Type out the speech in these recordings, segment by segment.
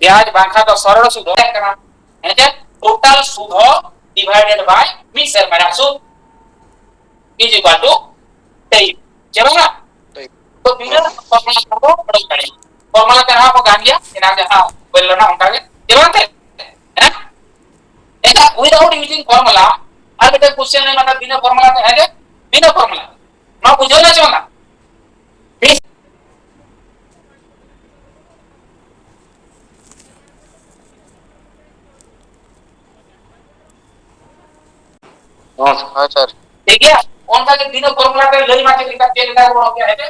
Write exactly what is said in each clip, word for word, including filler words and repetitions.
ᱵᱭᱟᱡᱽ ᱵᱟᱝᱠᱷᱟᱱ ᱫᱚ ᱥᱚᱨᱚᱞ ᱥᱩᱫ ᱦᱚᱸ ᱛᱟᱦᱮᱸ ᱠᱟᱱᱟ᱾ ᱦᱮᱸ ᱪᱮ? Total ᱥᱩᱫ ᱦᱚᱸ divided by ᱢᱤᱫ ᱥᱮᱨᱢᱟ ᱨᱮᱭᱟᱜ ᱥᱩᱫ is equal to ten, ᱪᱮ ᱵᱟᱝᱟ? ᱛᱚ ᱵᱤᱱᱟᱹ formula ᱛᱮᱦᱚᱸ ᱚᱰᱚᱠ ᱫᱟᱲᱮᱭᱟᱜᱼᱟ᱾ Formula ᱛᱮ ᱨᱮᱦᱚᱸ ᱠᱚ ᱜᱟᱱ ᱜᱮᱭᱟ, ᱮᱱᱟᱝ ᱡᱟᱦᱟᱸ ᱦᱩᱭ ᱞᱮᱱᱟ ᱚᱱᱠᱟ ᱜᱮ, ᱪᱮ ᱵᱟᱝ ᱛᱮ? ᱦᱮᱸ? ᱮᱴᱟᱜ without using formula, ᱟᱨ ᱢᱤᱫᱴᱮᱱ question ᱮᱢ ᱟᱠᱟᱫ ᱵᱤᱱᱟᱹ formula ᱛᱮ, ᱦᱮᱸ ᱪᱮ? ᱵᱤᱱᱟᱹ formula᱾ ᱱᱚᱣᱟ ᱵᱩᱡᱷᱟᱹᱣ ᱮᱱᱟ ᱪᱮ ᱵᱟᱝᱟ? ᱦᱮᱸ, ᱦᱮᱸ, ᱥᱟᱨ᱾ ᱴᱷᱤᱠ ᱜᱮᱭᱟ? ᱚᱱᱠᱟ ᱜᱮ ᱵᱤᱱᱟᱹ formula ᱛᱮ ᱞᱟᱹᱭ ᱢᱟ ᱪᱮᱫ ᱞᱮᱠᱟ, ᱪᱮᱫ ᱞᱮᱠᱟ ᱵᱚᱱ ᱚᱞ ᱠᱮᱭᱟ, ᱦᱮᱸ ᱪᱮ?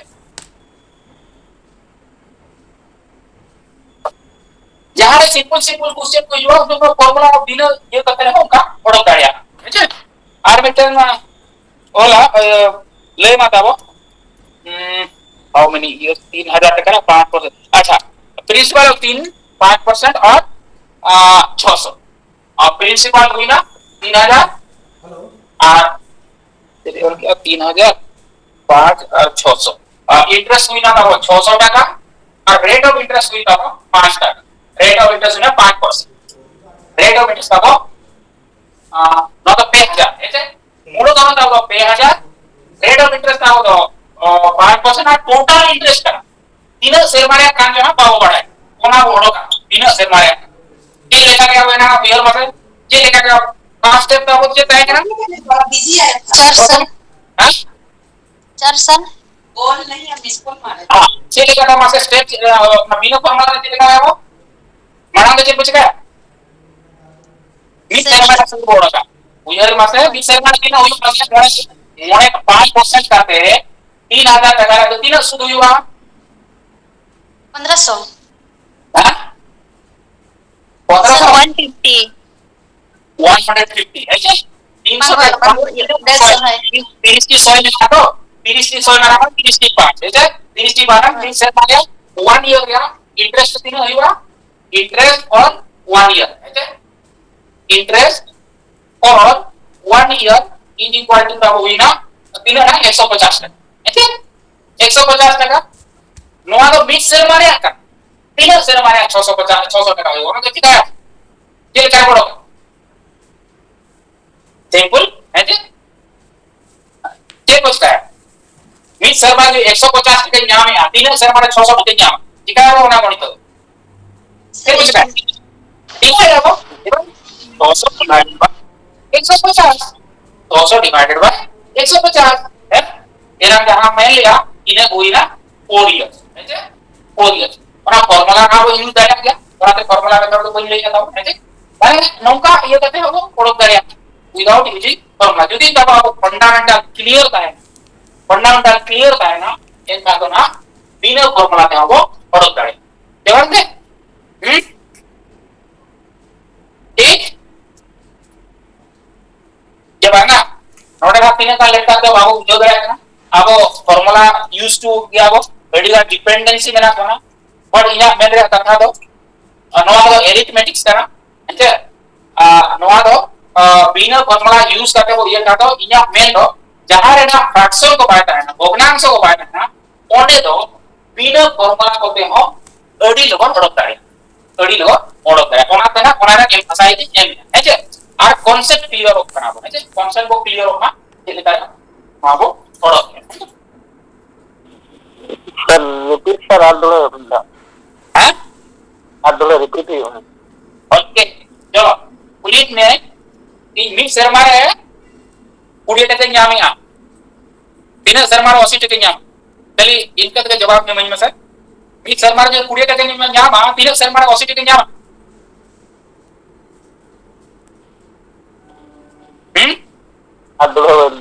ᱡᱟᱦᱟᱸ ᱨᱮ simple simple question ᱠᱚ ᱦᱤᱡᱩᱜᱼᱟ, ᱩᱱ ᱫᱚ formula ᱠᱚ ᱵᱤᱱᱟᱹ ᱤᱭᱟᱹ ᱠᱟᱛᱮ ᱨᱮᱦᱚᱸ ᱚᱱᱠᱟ ᱚᱰᱚᱠ ᱫᱟᱲᱮᱭᱟᱜᱼᱟ᱾ ᱦᱮᱸ ᱪᱮ? ᱟᱨ ᱢᱤᱫᱴᱮᱱ, ᱟᱸ, ᱚᱞᱟ, ᱤᱭᱟᱹ, ᱞᱟᱹᱭ ᱢᱟ ᱛᱟᱵᱚ᱾ ᱦᱩᱸ, how many years? ᱛᱤᱱ ᱦᱟᱡᱟᱨ ᱴᱟᱠᱟ ᱨᱮᱱᱟᱜ ᱯᱟᱸᱪ percent᱾ ᱟᱪᱪᱷᱟ, principal ᱛᱤᱱ, ᱯᱟᱸᱪ percent ᱟᱨ, ᱟᱸ, ᱪᱷᱚᱥᱚ᱾ ᱟᱨ principal ᱦᱩᱭᱱᱟ ᱛᱤᱱ ᱦᱟᱡᱟᱨ᱾ ᱟᱨ ᱪᱮᱫ ᱚᱞ ᱠᱮᱜᱼᱟ? ᱛᱤᱱ ᱦᱟᱡᱟᱨ, ᱯᱟᱸᱪ ᱟᱨ ᱪᱷᱚᱥᱚ᱾ ᱟᱨ interest ᱦᱩᱭᱱᱟ ᱛᱟᱵᱚ ᱪᱷᱚᱥᱚ ᱴᱟᱠᱟ᱾ ᱟᱨ rate of interest ᱦᱩᱭᱱᱟ ᱛᱟᱵᱚ ᱯᱟᱸᱪ ᱴᱟᱠᱟ᱾ Rate of interest ᱦᱩᱭᱱᱟ ᱯᱟᱸᱪ percent᱾ Rate of interest ᱛᱟᱵᱚ, ᱟᱸ, ᱱᱚᱣᱟ ᱫᱚ ᱯᱮ ᱦᱟᱡᱟᱨ, ᱦᱮᱸ ᱪᱮ? ᱢᱩᱞᱚᱫᱷᱚᱱ ᱛᱟᱵᱚ ᱫᱚ ᱯᱮ ᱦᱟᱡᱟᱨ, rate of interest ᱛᱟᱵᱚ ᱫᱚ, ᱚ, ᱯᱟᱸᱪ percent ᱟᱨ total interest ᱠᱟᱱᱟ᱾ ᱛᱤᱱᱟᱹᱜ ᱥᱮᱨᱢᱟ ᱨᱮᱭᱟᱜ ᱠᱟᱱ ᱪᱚ ᱦᱟᱸᱜ ᱵᱟᱵᱚ ᱵᱟᱲᱟᱭᱟ, ᱚᱱᱟ ᱵᱚ ᱚᱰᱚᱠᱟ, ᱛᱤᱱᱟᱹᱜ ᱥᱮᱨᱢᱟ ᱨᱮᱭᱟᱜ ᱠᱟᱱᱟ᱾ ᱪᱮᱫ ᱞᱮᱠᱟ ᱜᱮ ᱟᱵᱚ ᱮᱱᱟᱝ ᱩᱭᱦᱟᱹᱨ ᱢᱟᱥᱮ, ᱪᱮᱫ ᱞᱮᱠᱟ ᱜᱮ first step ᱛᱟᱵᱚ ᱪᱮᱫ ᱛᱟᱦᱮᱸ ᱠᱟᱱᱟ? ᱪᱟᱨ ᱥᱟᱞ᱾ ᱦᱮᱸ? ᱪᱟᱨ ᱥᱟᱞ᱾ ᱦᱮᱸ, ᱪᱮᱫ ᱞᱮᱠᱟ ᱛᱟᱵᱚ ᱢᱟᱥᱮ step, ᱪᱮᱫ ᱞᱮᱠᱟ, ᱵᱤᱱᱟᱹ formula ᱨᱮ ᱪᱮᱫ ᱞᱮᱠᱟ ᱟᱵᱚ? ᱢᱟᱲᱟᱝ ᱫᱚ ᱪᱮᱫ ᱵᱚ ᱪᱤᱠᱟᱹᱭᱟ? ᱢᱤᱫ ᱥᱮᱨᱢᱟ ᱨᱮ ᱥᱩᱫ ᱵᱚ ᱚᱰᱚᱠᱟ᱾ ᱩᱭᱦᱟᱹᱨ ᱢᱟᱥᱮ, ᱢᱤᱫ ᱥᱮᱨᱢᱟ ᱨᱮ ᱛᱤᱱᱟᱹᱜ ᱦᱩᱭᱩᱜ ᱠᱟᱱᱟ? ᱢᱚᱬᱮ, ᱢᱚᱬᱮ, ᱯᱟᱸᱪ percent ᱠᱟᱛᱮ ᱛᱤᱱ ᱦᱟᱡᱟᱨ ᱴᱟᱠᱟ ᱨᱮ ᱫᱚ ᱛᱤᱱᱟᱹᱜ ᱥᱩᱫ ᱦᱩᱭᱩᱜᱼᱟ? ᱯᱚᱱᱫᱽᱨᱚᱥᱚ᱾ ᱦᱮᱸ? ᱯᱚᱱᱫᱽᱨᱚᱥᱚ? Sir, one fifty. One hundred fifty, ᱦᱮᱸ ᱥᱮ? ᱛᱤᱱᱥᱚ ᱵᱟᱝ, ᱵᱟᱝ, ᱴᱟᱠᱟ᱾ ᱵᱟᱝ, ᱰᱮᱲᱥᱚ, ᱦᱳᱭ᱾ ᱛᱤᱨᱤᱥ ᱴᱤ ᱥᱚᱭ ᱢᱮᱱᱟᱜᱼᱟ ᱛᱚ? ᱛᱤᱨᱤᱥ ᱴᱤ ᱥᱚᱭ ᱢᱮᱱᱟᱜᱼᱟ, ᱛᱤᱨᱤᱥ ᱴᱤ ᱯᱟᱸᱪ, ᱦᱮᱸ ᱥᱮ? ᱛᱤᱨᱤᱥ ᱴᱤ ᱵᱟᱨ, ᱦᱳᱭ᱾ ᱢᱤᱫ ᱥᱮᱨᱢᱟ ᱨᱮ one year ᱨᱮᱭᱟᱜ interest ᱛᱤᱱᱟᱹᱜ ᱦᱩᱭᱩᱜᱼᱟ? Interest on one year, ᱦᱮᱸ ᱥᱮ? Interest on one year is equal to ᱛᱟᱵᱚ ᱦᱩᱭᱱᱟ ᱛᱤᱱᱟᱹᱜ ᱱᱟᱜ? ᱮᱠᱥᱚ ᱯᱚᱪᱟᱥ ᱴᱟᱠᱟ, ᱦᱮᱸ ᱥᱮ? ᱮᱠᱥᱚ ᱯᱚᱪᱟᱥ ᱴᱟᱠᱟ᱾ ᱱᱚᱣᱟ ᱫᱚ ᱢᱤᱫ ᱥᱮᱨᱢᱟ ᱨᱮᱭᱟᱜ ᱠᱟᱱᱟ᱾ ᱛᱤᱱᱟᱹᱜ ᱥᱮᱨᱢᱟ? ᱵᱟᱨᱭᱟ ᱪᱷᱚᱥᱚ ᱯᱚᱪᱟᱥ, ᱪᱷᱚᱥᱚ ᱴᱟᱠᱟ ᱦᱩᱭᱩᱜᱼᱟ, ᱚᱱᱟ ᱫᱚ ᱪᱤᱠᱟᱹᱭᱟ? ᱪᱮᱫ ᱞᱮᱠᱟ ᱨᱮ ᱚᱰᱚᱠ? Simple, ᱦᱮᱸ ᱪᱮ? ᱪᱮᱫ ᱠᱚ ᱪᱤᱠᱟᱹᱭᱟ? ᱢᱤᱫ ᱥᱮᱨᱢᱟ ᱡᱩᱫᱤ ᱮᱠᱥᱚ ᱯᱚᱪᱟᱥ ᱴᱟᱠᱟᱧ ᱧᱟᱢᱮᱜᱼᱟ, ᱛᱤᱱᱟᱹᱜ ᱥᱮᱨᱢᱟ ᱨᱮ ᱪᱷᱚᱥᱚ ᱴᱟᱠᱟᱧ ᱧᱟᱢᱟ? ᱪᱤᱠᱟᱹᱭᱟᱵᱚ ᱚᱱᱟ ᱜᱚᱱᱤᱛ ᱫᱚ? ᱪᱮᱫ ᱠᱚ ᱪᱤᱠᱟᱹᱭᱟ? ᱪᱷᱚᱥᱚ divide by ᱮᱠᱥᱚ ᱯᱚᱪᱟᱥ᱾ ᱪᱷᱚᱥᱚ divided by ᱮᱠᱥᱚ ᱯᱚᱪᱟᱥ᱾ ᱦᱮᱸ? ᱮᱱᱟᱝ ᱡᱟᱦᱟᱸ ᱢᱮᱱ ᱞᱮᱜᱼᱟ, ᱤᱱᱟᱹ ᱦᱩᱭᱱᱟ four years᱾ ᱦᱮᱸ ᱪᱮ? Four years᱾ ᱚᱱᱟ formula ᱦᱚᱸ ᱟᱵᱚ use ᱫᱟᱲᱮᱭᱟᱜ ᱜᱮᱭᱟ, ᱚᱱᱟᱛᱮ formula method ᱫᱚ ᱵᱟᱹᱧ ᱞᱟᱹᱭ ᱠᱟᱫᱟ, ᱦᱮᱸ ᱪᱮ? ᱛᱟᱦᱞᱮ ᱱᱚᱝᱠᱟ ᱤᱭᱟᱹ ᱠᱟᱛᱮ ᱦᱚᱸ ᱵᱚᱱ ᱚᱰᱚᱠ ᱫᱟᱲᱮᱭᱟᱜᱼᱟ, without using formula᱾ ᱡᱩᱫᱤ ᱛᱟᱵᱚ ᱟᱵᱚ fundamental clear ᱛᱟᱦᱮᱱᱟ, fundamental clear ᱛᱟᱦᱮᱱᱟ, ᱮᱱᱠᱷᱟᱱ ᱫᱚ ᱱᱟᱦᱟᱜ ᱵᱤᱱᱟᱹ formula ᱛᱮᱦᱚᱸ ᱵᱚ ᱚᱰᱚᱠ ᱫᱟᱲᱮᱭᱟᱜᱼᱟ᱾ ᱡᱮᱢᱚᱱ ᱛᱮ, ᱦᱩᱸ? ᱴᱷᱤᱠ? ᱡᱮ ᱵᱟᱝᱟ, ᱱᱚᱰᱮ ᱱᱟᱜ ᱛᱤᱱᱟᱹᱜ ᱜᱟᱱ ᱞᱮᱠᱟ ᱫᱚ ᱵᱟᱵᱚ ᱵᱩᱡᱷᱟᱹᱣ ᱫᱟᱲᱮᱭᱟᱜ ᱠᱟᱱᱟ᱾ ᱟᱵᱚ formula use to ᱜᱮᱭᱟ ᱵᱚ, ᱟᱹᱰᱤ ᱜᱟᱱ dependency ᱢᱮᱱᱟᱜ ᱵᱚᱱᱟ᱾ But ᱤᱧᱟᱹᱜ ᱢᱮᱱ ᱨᱮᱭᱟᱜ ᱠᱟᱛᱷᱟ ᱫᱚ, ᱟᱨ ᱱᱚᱣᱟ ᱫᱚ arithmetics ᱠᱟᱱᱟ, ᱦᱮᱸ ᱪᱮ? ᱟᱨ ᱱᱚᱣᱟ ᱫᱚ, ᱟᱨ ᱵᱤᱱᱟᱹ formula use ᱠᱟᱛᱮ ᱵᱚ ᱤᱭᱟᱹ ᱠᱷᱟᱱ ᱫᱚ, ᱤᱧᱟᱹᱜ ᱢᱮᱱ ᱫᱚ ᱡᱟᱦᱟᱸ ᱨᱮᱱᱟᱜ fraction ᱠᱚ ᱵᱟᱭ ᱛᱟᱦᱮᱱᱟ, ᱵᱷᱚᱜᱽᱱᱟᱝᱥᱚ ᱠᱚ ᱵᱟᱭ ᱛᱟᱦᱮᱱᱟ, ᱚᱸᱰᱮ ᱫᱚ ᱵᱤᱱᱟᱹ formula ᱠᱚᱛᱮ ᱦᱚᱸ ᱟᱹᱰᱤ ᱞᱚᱜᱚᱱ ᱚᱰᱚᱠ ᱫᱟᱲᱮᱭᱟᱜᱼᱟ, ᱟᱹᱰᱤ ᱞᱚᱜᱚᱱ ᱚᱰᱚᱠ ᱫᱟᱲᱮᱭᱟᱜᱼᱟ᱾ ᱚᱱᱟ ᱛᱮ ᱱᱟᱜ, ᱚᱱᱟ ᱨᱮᱱᱟᱜ emphasize ᱤᱧ ᱮᱢ ᱮᱫᱟ, ᱦᱮᱸ ᱪᱮ? ᱟᱨ concept clear ᱚᱜ ᱠᱟᱱᱟ ᱵᱚ, ᱦᱮᱸ ᱪᱮ? Concept ᱵᱚ clear ᱚᱜ ᱢᱟ, ᱪᱮᱫ ᱞᱮᱠᱟ ᱱᱚᱣᱟ ᱵᱚ ᱚᱰᱚᱠ ᱮᱫᱟ᱾ Sir, repeat sir, ᱟᱨ ᱫᱚᱦᱲᱟ ᱨᱮ ᱢᱤᱫ ᱫᱷᱟᱣ᱾ ᱦᱮᱸ? ᱟᱨ ᱫᱚᱦᱲᱟ repeat ᱦᱩᱭᱩᱜᱼᱟ᱾ Okay, ᱪᱚᱞᱚ, ᱠᱩᱞᱤᱭᱮᱫ ᱢᱮᱭᱟᱹᱧ, ᱤᱧ ᱢᱤᱫ ᱥᱮᱨᱢᱟ ᱨᱮ ᱠᱩᱲᱤ ᱴᱟᱠᱟᱧ ᱧᱟᱢᱮᱜᱼᱟ, ᱛᱤᱱᱟᱹᱜ ᱥᱮᱨᱢᱟ ᱨᱮ ᱟᱥᱤ ᱴᱟᱠᱟᱧ ᱧᱟᱢᱟ? ᱠᱷᱟᱹᱞᱤ ᱤᱱᱠᱟᱹ ᱛᱮᱜᱮ ᱡᱚᱵᱟᱵ ᱮᱢᱟᱹᱧ ᱢᱮᱥᱮ᱾ ᱢᱤᱫ ᱥᱮᱨᱢᱟ ᱨᱮ ᱡᱩᱫᱤ ᱠᱩᱲᱤ ᱴᱟᱠᱟᱧ ᱧᱟᱢᱟ, ᱛᱤᱱᱟᱹᱜ ᱥᱮᱨᱢᱟ ᱨᱮ ᱟᱥᱤ ᱴᱟᱠᱟᱧ ᱧᱟᱢᱟ? ᱦᱩᱸ? ᱟᱨ ᱫᱚᱦᱲᱟ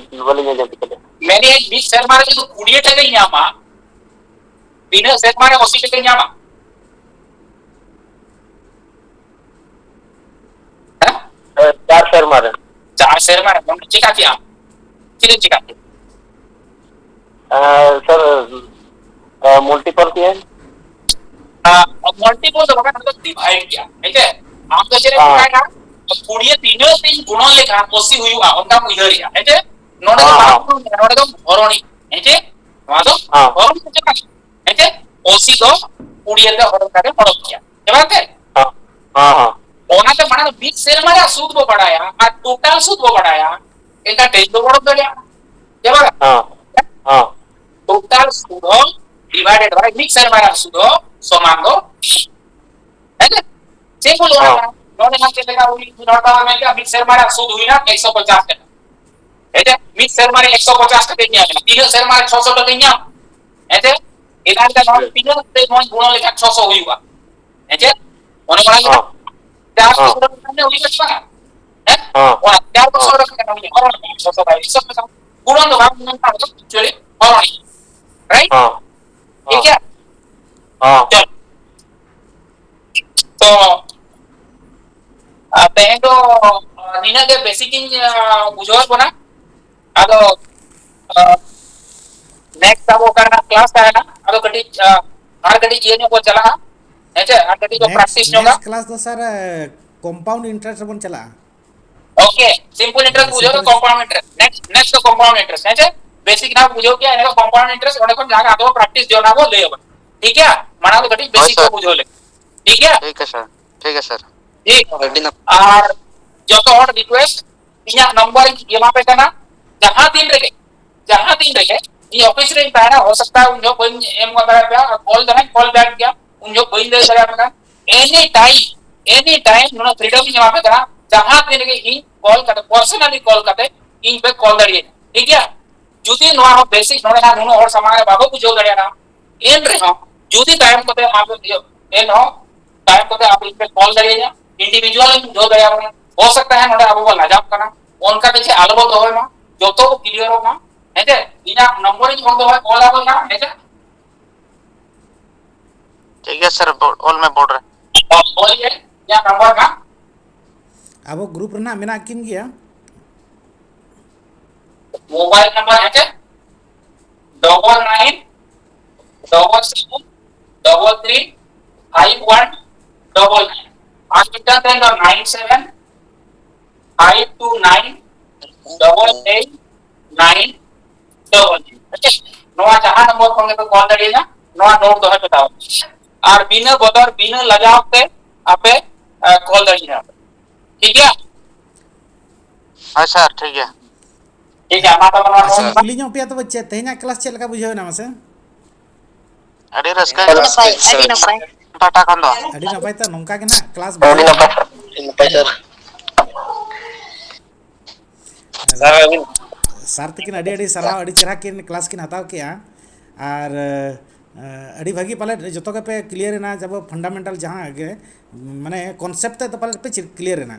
ᱵᱟᱹᱞᱤᱧ ᱟᱸᱡᱚᱢ ᱠᱮᱫᱟ᱾ ᱢᱮᱱᱮᱫ, ᱢᱤᱫ ᱥᱮᱨᱢᱟ ᱨᱮ ᱡᱩᱫᱤ ᱠᱩᱲᱤ ᱴᱟᱠᱟᱧ ᱧᱟᱢᱟ, ᱛᱤᱱᱟᱹᱜ ᱥᱮᱨᱢᱟ ᱨᱮ ᱟᱥᱤ ᱴᱟᱠᱟᱧ ᱧᱟᱢᱟ? ᱦᱮᱸ? ᱦᱮᱸ, ᱪᱟᱨ ᱥᱮᱨᱢᱟ ᱨᱮ᱾ ᱪᱟᱨ ᱥᱮᱨᱢᱟ ᱨᱮ, ᱢᱟᱱᱮ ᱪᱮᱠᱟ ᱠᱮᱜᱼᱟᱢ? ᱪᱮᱫ ᱮᱢ ᱪᱮᱠᱟ ᱠᱮᱜᱼᱟ? ᱟᱨ sir, multiple ᱠᱮᱜᱼᱟᱹᱧ᱾ ᱟᱨ multiple ᱫᱚ ᱵᱟᱝ, ᱚᱱᱟ ᱫᱚ divide ᱜᱮᱭᱟ, ᱦᱮᱸ ᱪᱮ? ᱟᱢ ᱫᱚ ᱪᱮᱫ ᱮᱢ ᱦᱮᱸ᱾ ᱪᱮᱠᱟᱭᱟ? ᱠᱩᱲᱤ ᱛᱤᱱᱟᱹᱜ ᱛᱤᱧ ᱜᱩᱬᱚᱱ ᱞᱮᱠᱷᱟᱱ ᱟᱥᱤ ᱦᱩᱭᱩᱜᱼᱟ, ᱚᱱᱠᱟᱢ ᱩᱭᱦᱟᱹᱨᱮᱜᱼᱟ, ᱦᱮᱸ ᱪᱮ? ᱱᱚᱰᱮ ᱫᱚ ᱦᱮᱸ, ᱵᱟᱝ, ᱦᱮᱸ᱾ ᱱᱚᱰᱮ ᱫᱚ ᱦᱚᱨᱚᱱᱤ, ᱦᱮᱸ ᱪᱮ? ᱦᱮᱸ᱾ ᱦᱚᱨᱚᱱ ᱫᱚ ᱪᱮᱫ ᱠᱟᱱᱟ? ᱦᱮᱸ ᱪᱮ? ᱟᱥᱤ ᱫᱚ ᱠᱩᱲᱤ ᱦᱟᱡᱟᱨ ᱦᱚᱲ ᱞᱮᱠᱟ ᱜᱮ ᱦᱚᱲᱚᱜ ᱜᱮᱭᱟ᱾ ᱦᱮᱸ ᱵᱟᱝ ᱥᱮ? ᱦᱮᱸ, ᱦᱮᱸ, ᱦᱮᱸ᱾ ᱚᱱᱟᱛᱮ ᱢᱟᱲᱟᱝ ᱢᱤᱫ ᱥᱮᱨᱢᱟ ᱨᱮᱭᱟᱜ ᱥᱩᱫ ᱵᱚ ᱵᱟᱲᱟᱭᱟ ᱟᱨ total ᱥᱩᱫ ᱵᱚ ᱵᱟᱲᱟᱭᱟ, ᱮᱱᱠᱷᱟᱱ ᱰᱮᱡ ᱫᱚ ᱚᱰᱚᱠ ᱫᱟᱲᱮᱭᱟᱜᱼᱟ᱾ ᱦᱮᱸ ᱵᱟᱝ? ᱦᱮᱸ, ᱦᱮᱸ᱾ Total ᱥᱩᱫ ᱦᱚᱸ divided by ᱢᱤᱫ ᱥᱮᱨᱢᱟ ᱨᱮᱭᱟᱜ ᱥᱩᱫ ᱦᱚᱸ ᱥᱚᱢᱟᱱ ᱫᱚ, ᱦᱮᱸ ᱥᱮ? ᱪᱮᱫ ᱠᱚ ᱞᱟᱹᱭᱟ? ᱦᱮᱸ᱾ ᱱᱚᱰᱮ ᱢᱟ ᱪᱮᱫ ᱞᱮᱠᱟ ᱩᱱᱤ ᱱᱚᱰᱮ ᱢᱟ ᱢᱮᱱ ᱠᱮᱫᱟ, ᱢᱤᱫ ᱥᱮᱨᱢᱟ ᱨᱮᱭᱟᱜ ᱥᱩᱫ ᱦᱩᱭᱱᱟ ᱮᱠᱥᱚ ᱯᱚᱧᱪᱟᱥ ᱴᱟᱠᱟ᱾ ᱦᱮᱸ ᱥᱮ? ᱢᱤᱫ ᱥᱮᱨᱢᱟ ᱨᱮ ᱮᱠᱥᱚ ᱯᱚᱧᱪᱟᱥ ᱴᱟᱠᱟᱧ ᱧᱟᱢ ᱮᱫᱟ, ᱛᱤᱱᱟᱹᱜ ᱥᱮᱨᱢᱟ ᱨᱮ ᱪᱷᱚᱥᱚ ᱴᱟᱠᱟᱧ ᱧᱟᱢ? ᱦᱮᱸ ᱥᱮ? ᱮᱱᱟᱝ ᱨᱮ ᱱᱚᱰᱮ ᱦᱮᱸ᱾ ᱛᱤᱱᱟᱹᱜ ᱛᱮ ᱱᱚᱣᱟ ᱜᱩᱬᱚ ᱞᱮᱠᱷᱟᱱ ᱪᱷᱚᱥᱚ ᱦᱩᱭᱩᱜᱼᱟ? ᱦᱮᱸ ᱪᱮ? ᱚᱱᱮ ᱚᱱᱟ ᱜᱮ ᱦᱮᱸ᱾ ᱪᱟᱥ ᱦᱮᱸ᱾ ᱠᱚ ᱦᱩᱭᱩᱜ ᱠᱟᱱᱟ ᱥᱮ ᱵᱟᱝ? ᱦᱮᱸ? ᱦᱮᱸ᱾ ᱚᱱᱟ ᱪᱟᱨ ᱵᱚᱪᱷᱚᱨ ᱦᱮᱸ᱾ ᱨᱮ ᱠᱟᱱᱟ ᱩᱱᱤ ᱦᱚᱲ ᱥᱚᱥᱚ ᱵᱟᱭ ᱦᱤᱥᱟᱹᱵ ᱠᱟᱫᱟ᱾ ᱜᱩᱬᱚᱱ ᱫᱚ ᱵᱟᱝ ᱜᱩᱬᱚᱱ ᱠᱟᱱᱟ, actually ᱦᱚᱨᱚᱱ᱾ Right? ᱦᱮᱸ᱾ ᱴᱷᱤᱠ ᱦᱮᱸ᱾ ᱜᱮᱭᱟ? ᱦᱮᱸ᱾ ᱪᱚᱞ᱾ ᱛᱚ, ᱟᱨ ᱛᱮᱦᱮᱧ ᱫᱚ, ᱟᱨ ᱱᱤᱱᱟᱹᱜ ᱜᱮ basic ᱤᱧ, ᱟᱨ ᱵᱩᱡᱷᱟᱹᱣ ᱟᱵᱚᱱᱟ᱾ ᱟᱫᱚ, ᱟᱨ next ᱟᱵᱚ ᱚᱠᱟ ᱨᱮᱱᱟᱜ class ᱛᱟᱦᱮᱱᱟ, ᱟᱫᱚ ᱠᱟᱹᱴᱤᱡ, ᱟᱨ, ᱟᱨ ᱠᱟᱹᱴᱤᱡ ᱤᱭᱟᱹ ᱧᱚᱜ ᱵᱚᱱ ᱪᱟᱞᱟᱜᱼᱟ᱾ ᱦᱮᱸ ᱪᱮ? ᱟᱨ ᱠᱟᱹᱴᱤᱡ ᱵᱚ next, practice ᱧᱚᱜᱟ᱾ Next class ᱫᱚ sir, compound interest ᱨᱮᱵᱚᱱ ᱪᱟᱞᱟᱜᱼᱟ᱾ Okay, simple interest ᱵᱩᱡᱷᱟᱹᱣ ᱫᱚ simple interest᱾ Compound interest᱾ Next, next ᱫᱚ compound interest, ᱦᱮᱸ ᱪᱮ? Basic ᱱᱟᱜ ᱵᱩᱡᱷᱟᱹᱣ ᱠᱮᱜᱼᱟ, ᱮᱱᱮ compound interest, ᱚᱸᱰᱮ ᱠᱷᱚᱱ ᱡᱟᱦᱟᱸ ᱟᱫᱚ practice ᱡᱚᱝ ᱟᱵᱚ ᱞᱟᱹᱭ ᱟᱵᱚᱱ᱾ ᱴᱷᱤᱠ ᱜᱮᱭᱟ? ᱢᱟᱲᱟᱝ ᱫᱚ ᱠᱟᱹᱴᱤᱡ ᱦᱳᱭ basic ᱠᱚ sir᱾ ᱵᱩᱡᱷᱟᱹᱣ ᱞᱮ᱾ ᱴᱷᱤᱠ ᱜᱮᱭᱟ? ᱴᱷᱤᱠ ᱜᱮᱭᱟ sir᱾ ᱴᱷᱤᱠ ᱜᱮᱭᱟ᱾ ᱴᱷᱤᱠ᱾ ᱟᱹᱰᱤ ᱱᱟᱯᱟᱭ᱾ ᱟᱨ ᱡᱚᱛᱚ ᱦᱚᱲ request, ᱤᱧᱟᱹᱜ number ᱤᱧ ᱮᱢᱟ ᱯᱮ ᱠᱟᱱᱟ, ᱡᱟᱦᱟᱸ ᱛᱤᱱ ᱨᱮᱜᱮ, ᱡᱟᱦᱟᱸ ᱛᱤᱱ ᱨᱮᱜᱮ ᱤᱧ office ᱨᱤᱧ ᱛᱟᱦᱮᱱᱟ, ᱦᱚ ᱥᱟᱠᱛᱟ ᱩᱱ ᱡᱚᱦᱚᱜ ᱵᱟᱹᱧ ᱮᱢ ᱜᱚᱫ ᱫᱟᱲᱮᱭᱟᱯᱮᱭᱟ, call ᱫᱚ ᱦᱟᱸᱜ call back ᱜᱮᱭᱟ, ᱩᱱ ᱡᱚᱦᱚᱜ ᱵᱟᱹᱧ ᱞᱟᱹᱭ ᱫᱟᱲᱮᱭᱟᱯᱮ ᱠᱟᱱᱟ᱾ Any time, any time ᱱᱚᱣᱟ freedom ᱤᱧ ᱮᱢᱟ ᱯᱮ ᱠᱟᱱᱟ, ᱡᱟᱦᱟᱸ ᱛᱤᱱ ᱨᱮᱜᱮ ᱤᱧ call ᱠᱟᱛᱮ, personally call ᱠᱟᱛᱮ ᱤᱧ ᱯᱮ call ᱫᱟᱲᱮᱭᱟᱹᱧᱟ, ᱴᱷᱤᱠ ᱜᱮᱭᱟ? ᱡᱩᱫᱤ ᱱᱚᱣᱟ ᱦᱚᱸ basic ᱱᱚᱰᱮ ᱦᱟᱸᱜ ᱱᱩᱱᱟᱹᱜ ᱦᱚᱲ ᱥᱟᱢᱟᱝ ᱨᱮ ᱵᱟᱵᱚ ᱵᱩᱡᱷᱟᱹᱣ ᱫᱟᱲᱮᱭᱟᱜᱼᱟ, ᱮᱱ ᱨᱮᱦᱚᱸ ᱡᱩᱫᱤ ᱛᱟᱭᱚᱢ ᱠᱚᱛᱮ ᱟᱢ, ᱮᱱ ᱦᱚᱸ ᱛᱟᱭᱚᱢ ᱠᱚᱛᱮ ᱟᱯᱮ ᱤᱧ ᱯᱮ call ᱫᱟᱲᱮᱭᱟᱹᱧᱟ, individual ᱤᱧ ᱵᱩᱡᱷᱟᱹᱣ ᱫᱟᱲᱮᱭᱟᱵᱚᱱᱟ᱾ ᱦᱚ ᱥᱟᱠᱛᱟ ᱦᱮᱸ ᱱᱚᱰᱮ ᱟᱵᱚ ᱵᱚᱱ ᱞᱟᱡᱟᱜ ᱠᱟᱱᱟ, ᱚᱱᱠᱟ ᱫᱚ ᱪᱮᱫ ᱟᱞᱚ ᱵᱚᱱ ᱫᱚᱦᱚᱭ ᱢᱟ, ᱡᱚᱛᱚ ᱠᱚ clearᱚᱜ ᱢᱟ, ᱦᱮᱸ ᱪᱮ? ᱤᱧᱟᱹᱜ number ᱤᱧ ᱚᱞ ᱫᱚᱦᱚᱭ, call ᱟᱵᱚᱱ ᱦᱟᱸᱜ, ᱦᱮᱸ ᱪᱮ? ᱴᱷᱤᱠ ᱜᱮᱭᱟ sir, ᱚᱞ ᱢᱮ board ᱨᱮ᱾ ᱚᱞ ᱜᱮ, ᱤᱧᱟᱹᱜ number ᱢᱟ᱾ ᱟᱵᱚ group ᱨᱮᱱᱟᱜ ᱢᱮᱱᱟᱜ ᱠᱤᱱ ᱜᱮᱭᱟ᱾ Mobile number ᱦᱮᱸ ᱪᱮ? Double nine double seven double three five one double nine᱾ ᱟᱨ ᱢᱤᱫᱴᱟᱝ ᱛᱟᱦᱮᱸ ᱫᱚ nine seven five two nine double eight nine double nine᱾ ᱦᱮᱸ ᱪᱮ? ᱱᱚᱣᱟ ᱡᱟᱦᱟᱸ number ᱠᱷᱚᱱ ᱜᱮᱯᱮ call ᱫᱟᱲᱮᱭᱟᱜᱼᱟ, ᱱᱚᱣᱟ note ᱫᱚᱦᱚᱭ ᱯᱮ ᱛᱟᱵᱚᱱ᱾ ᱟᱨ ᱵᱤᱱᱟᱹ ᱵᱚᱛᱚᱨ, ᱵᱤᱱᱟᱹ ᱞᱟᱡᱟᱣ ᱛᱮ ᱟᱯᱮ ᱠᱚᱞ ᱫᱟᱲᱮᱭᱟᱜᱼᱟ᱾ ᱴᱷᱤᱠ ᱜᱮᱭᱟ? ᱦᱳᱭ ᱥᱟᱨ, ᱴᱷᱤᱠ ᱜᱮᱭᱟ᱾ ᱴᱷᱤᱠ ᱜᱮᱭᱟ, ᱢᱟ ᱛᱚᱵᱮ ᱱᱚᱣᱟ ᱟᱪᱪᱷᱟ᱾ ᱠᱚ ᱠᱩᱞᱤ ᱧᱚᱜ ᱯᱮᱭᱟ ᱛᱚᱵᱮ, ᱪᱮᱫ ᱛᱮᱦᱮᱧᱟᱜ ᱠᱞᱟᱥ ᱪᱮᱫ ᱞᱮᱠᱟ ᱵᱩᱡᱷᱟᱹᱣ ᱮᱱᱟ ᱢᱟᱥᱮ? ᱟᱹᱰᱤ ᱨᱟᱹᱥᱠᱟᱹ ᱟᱹᱰᱤ ᱱᱟᱯᱟᱭ, ᱟᱹᱰᱤ ᱱᱟᱯᱟᱭ᱾ ᱯᱟᱦᱴᱟ ᱠᱷᱚᱱ ᱫᱚ᱾ ᱟᱹᱰᱤ ᱱᱟᱯᱟᱭ, ᱛᱚ ᱱᱚᱝᱠᱟ ᱜᱮ ᱱᱟᱦᱟᱜ ᱠᱞᱟᱥ ᱟᱹᱰᱤ ᱵᱩᱡᱷᱟᱹᱣ ᱱᱟᱯᱟᱭ, ᱟᱹᱰᱤ ᱱᱟᱯᱟᱭ ᱥᱟᱨ᱾ ᱟᱨ ᱥᱟᱨ, ᱟᱹᱵᱤᱱ ᱥᱟᱨ ᱛᱟᱹᱠᱤᱱ ᱟᱹᱰᱤ ᱟᱹᱰᱤ ᱥᱟᱨᱦᱟᱣ, ᱟᱹᱰᱤ ᱪᱮᱦᱨᱟ ᱠᱤᱱ ᱠᱞᱟᱥ ᱠᱤᱱ ᱦᱟᱛᱟᱣ ᱠᱮᱜᱼᱟ᱾ ᱟᱨ ᱟᱹᱰᱤ ᱵᱷᱟᱹᱜᱤ ᱯᱟᱞᱮᱫ ᱡᱚᱛᱚ ᱜᱮᱯᱮ ᱠᱞᱤᱭᱟᱨ ᱮᱱᱟ, ᱡᱟᱵᱚ ᱯᱷᱟᱱᱰᱟᱢᱮᱱᱴᱟᱞ ᱡᱟᱦᱟᱸ ᱜᱮ ᱢᱟᱱᱮ ᱠᱚᱱᱥᱮᱯᱴ ᱛᱮᱫ ᱫᱚ ᱯᱟᱞᱮᱫ ᱯᱮ ᱠᱞᱤᱭᱟᱨ ᱮᱱᱟ᱾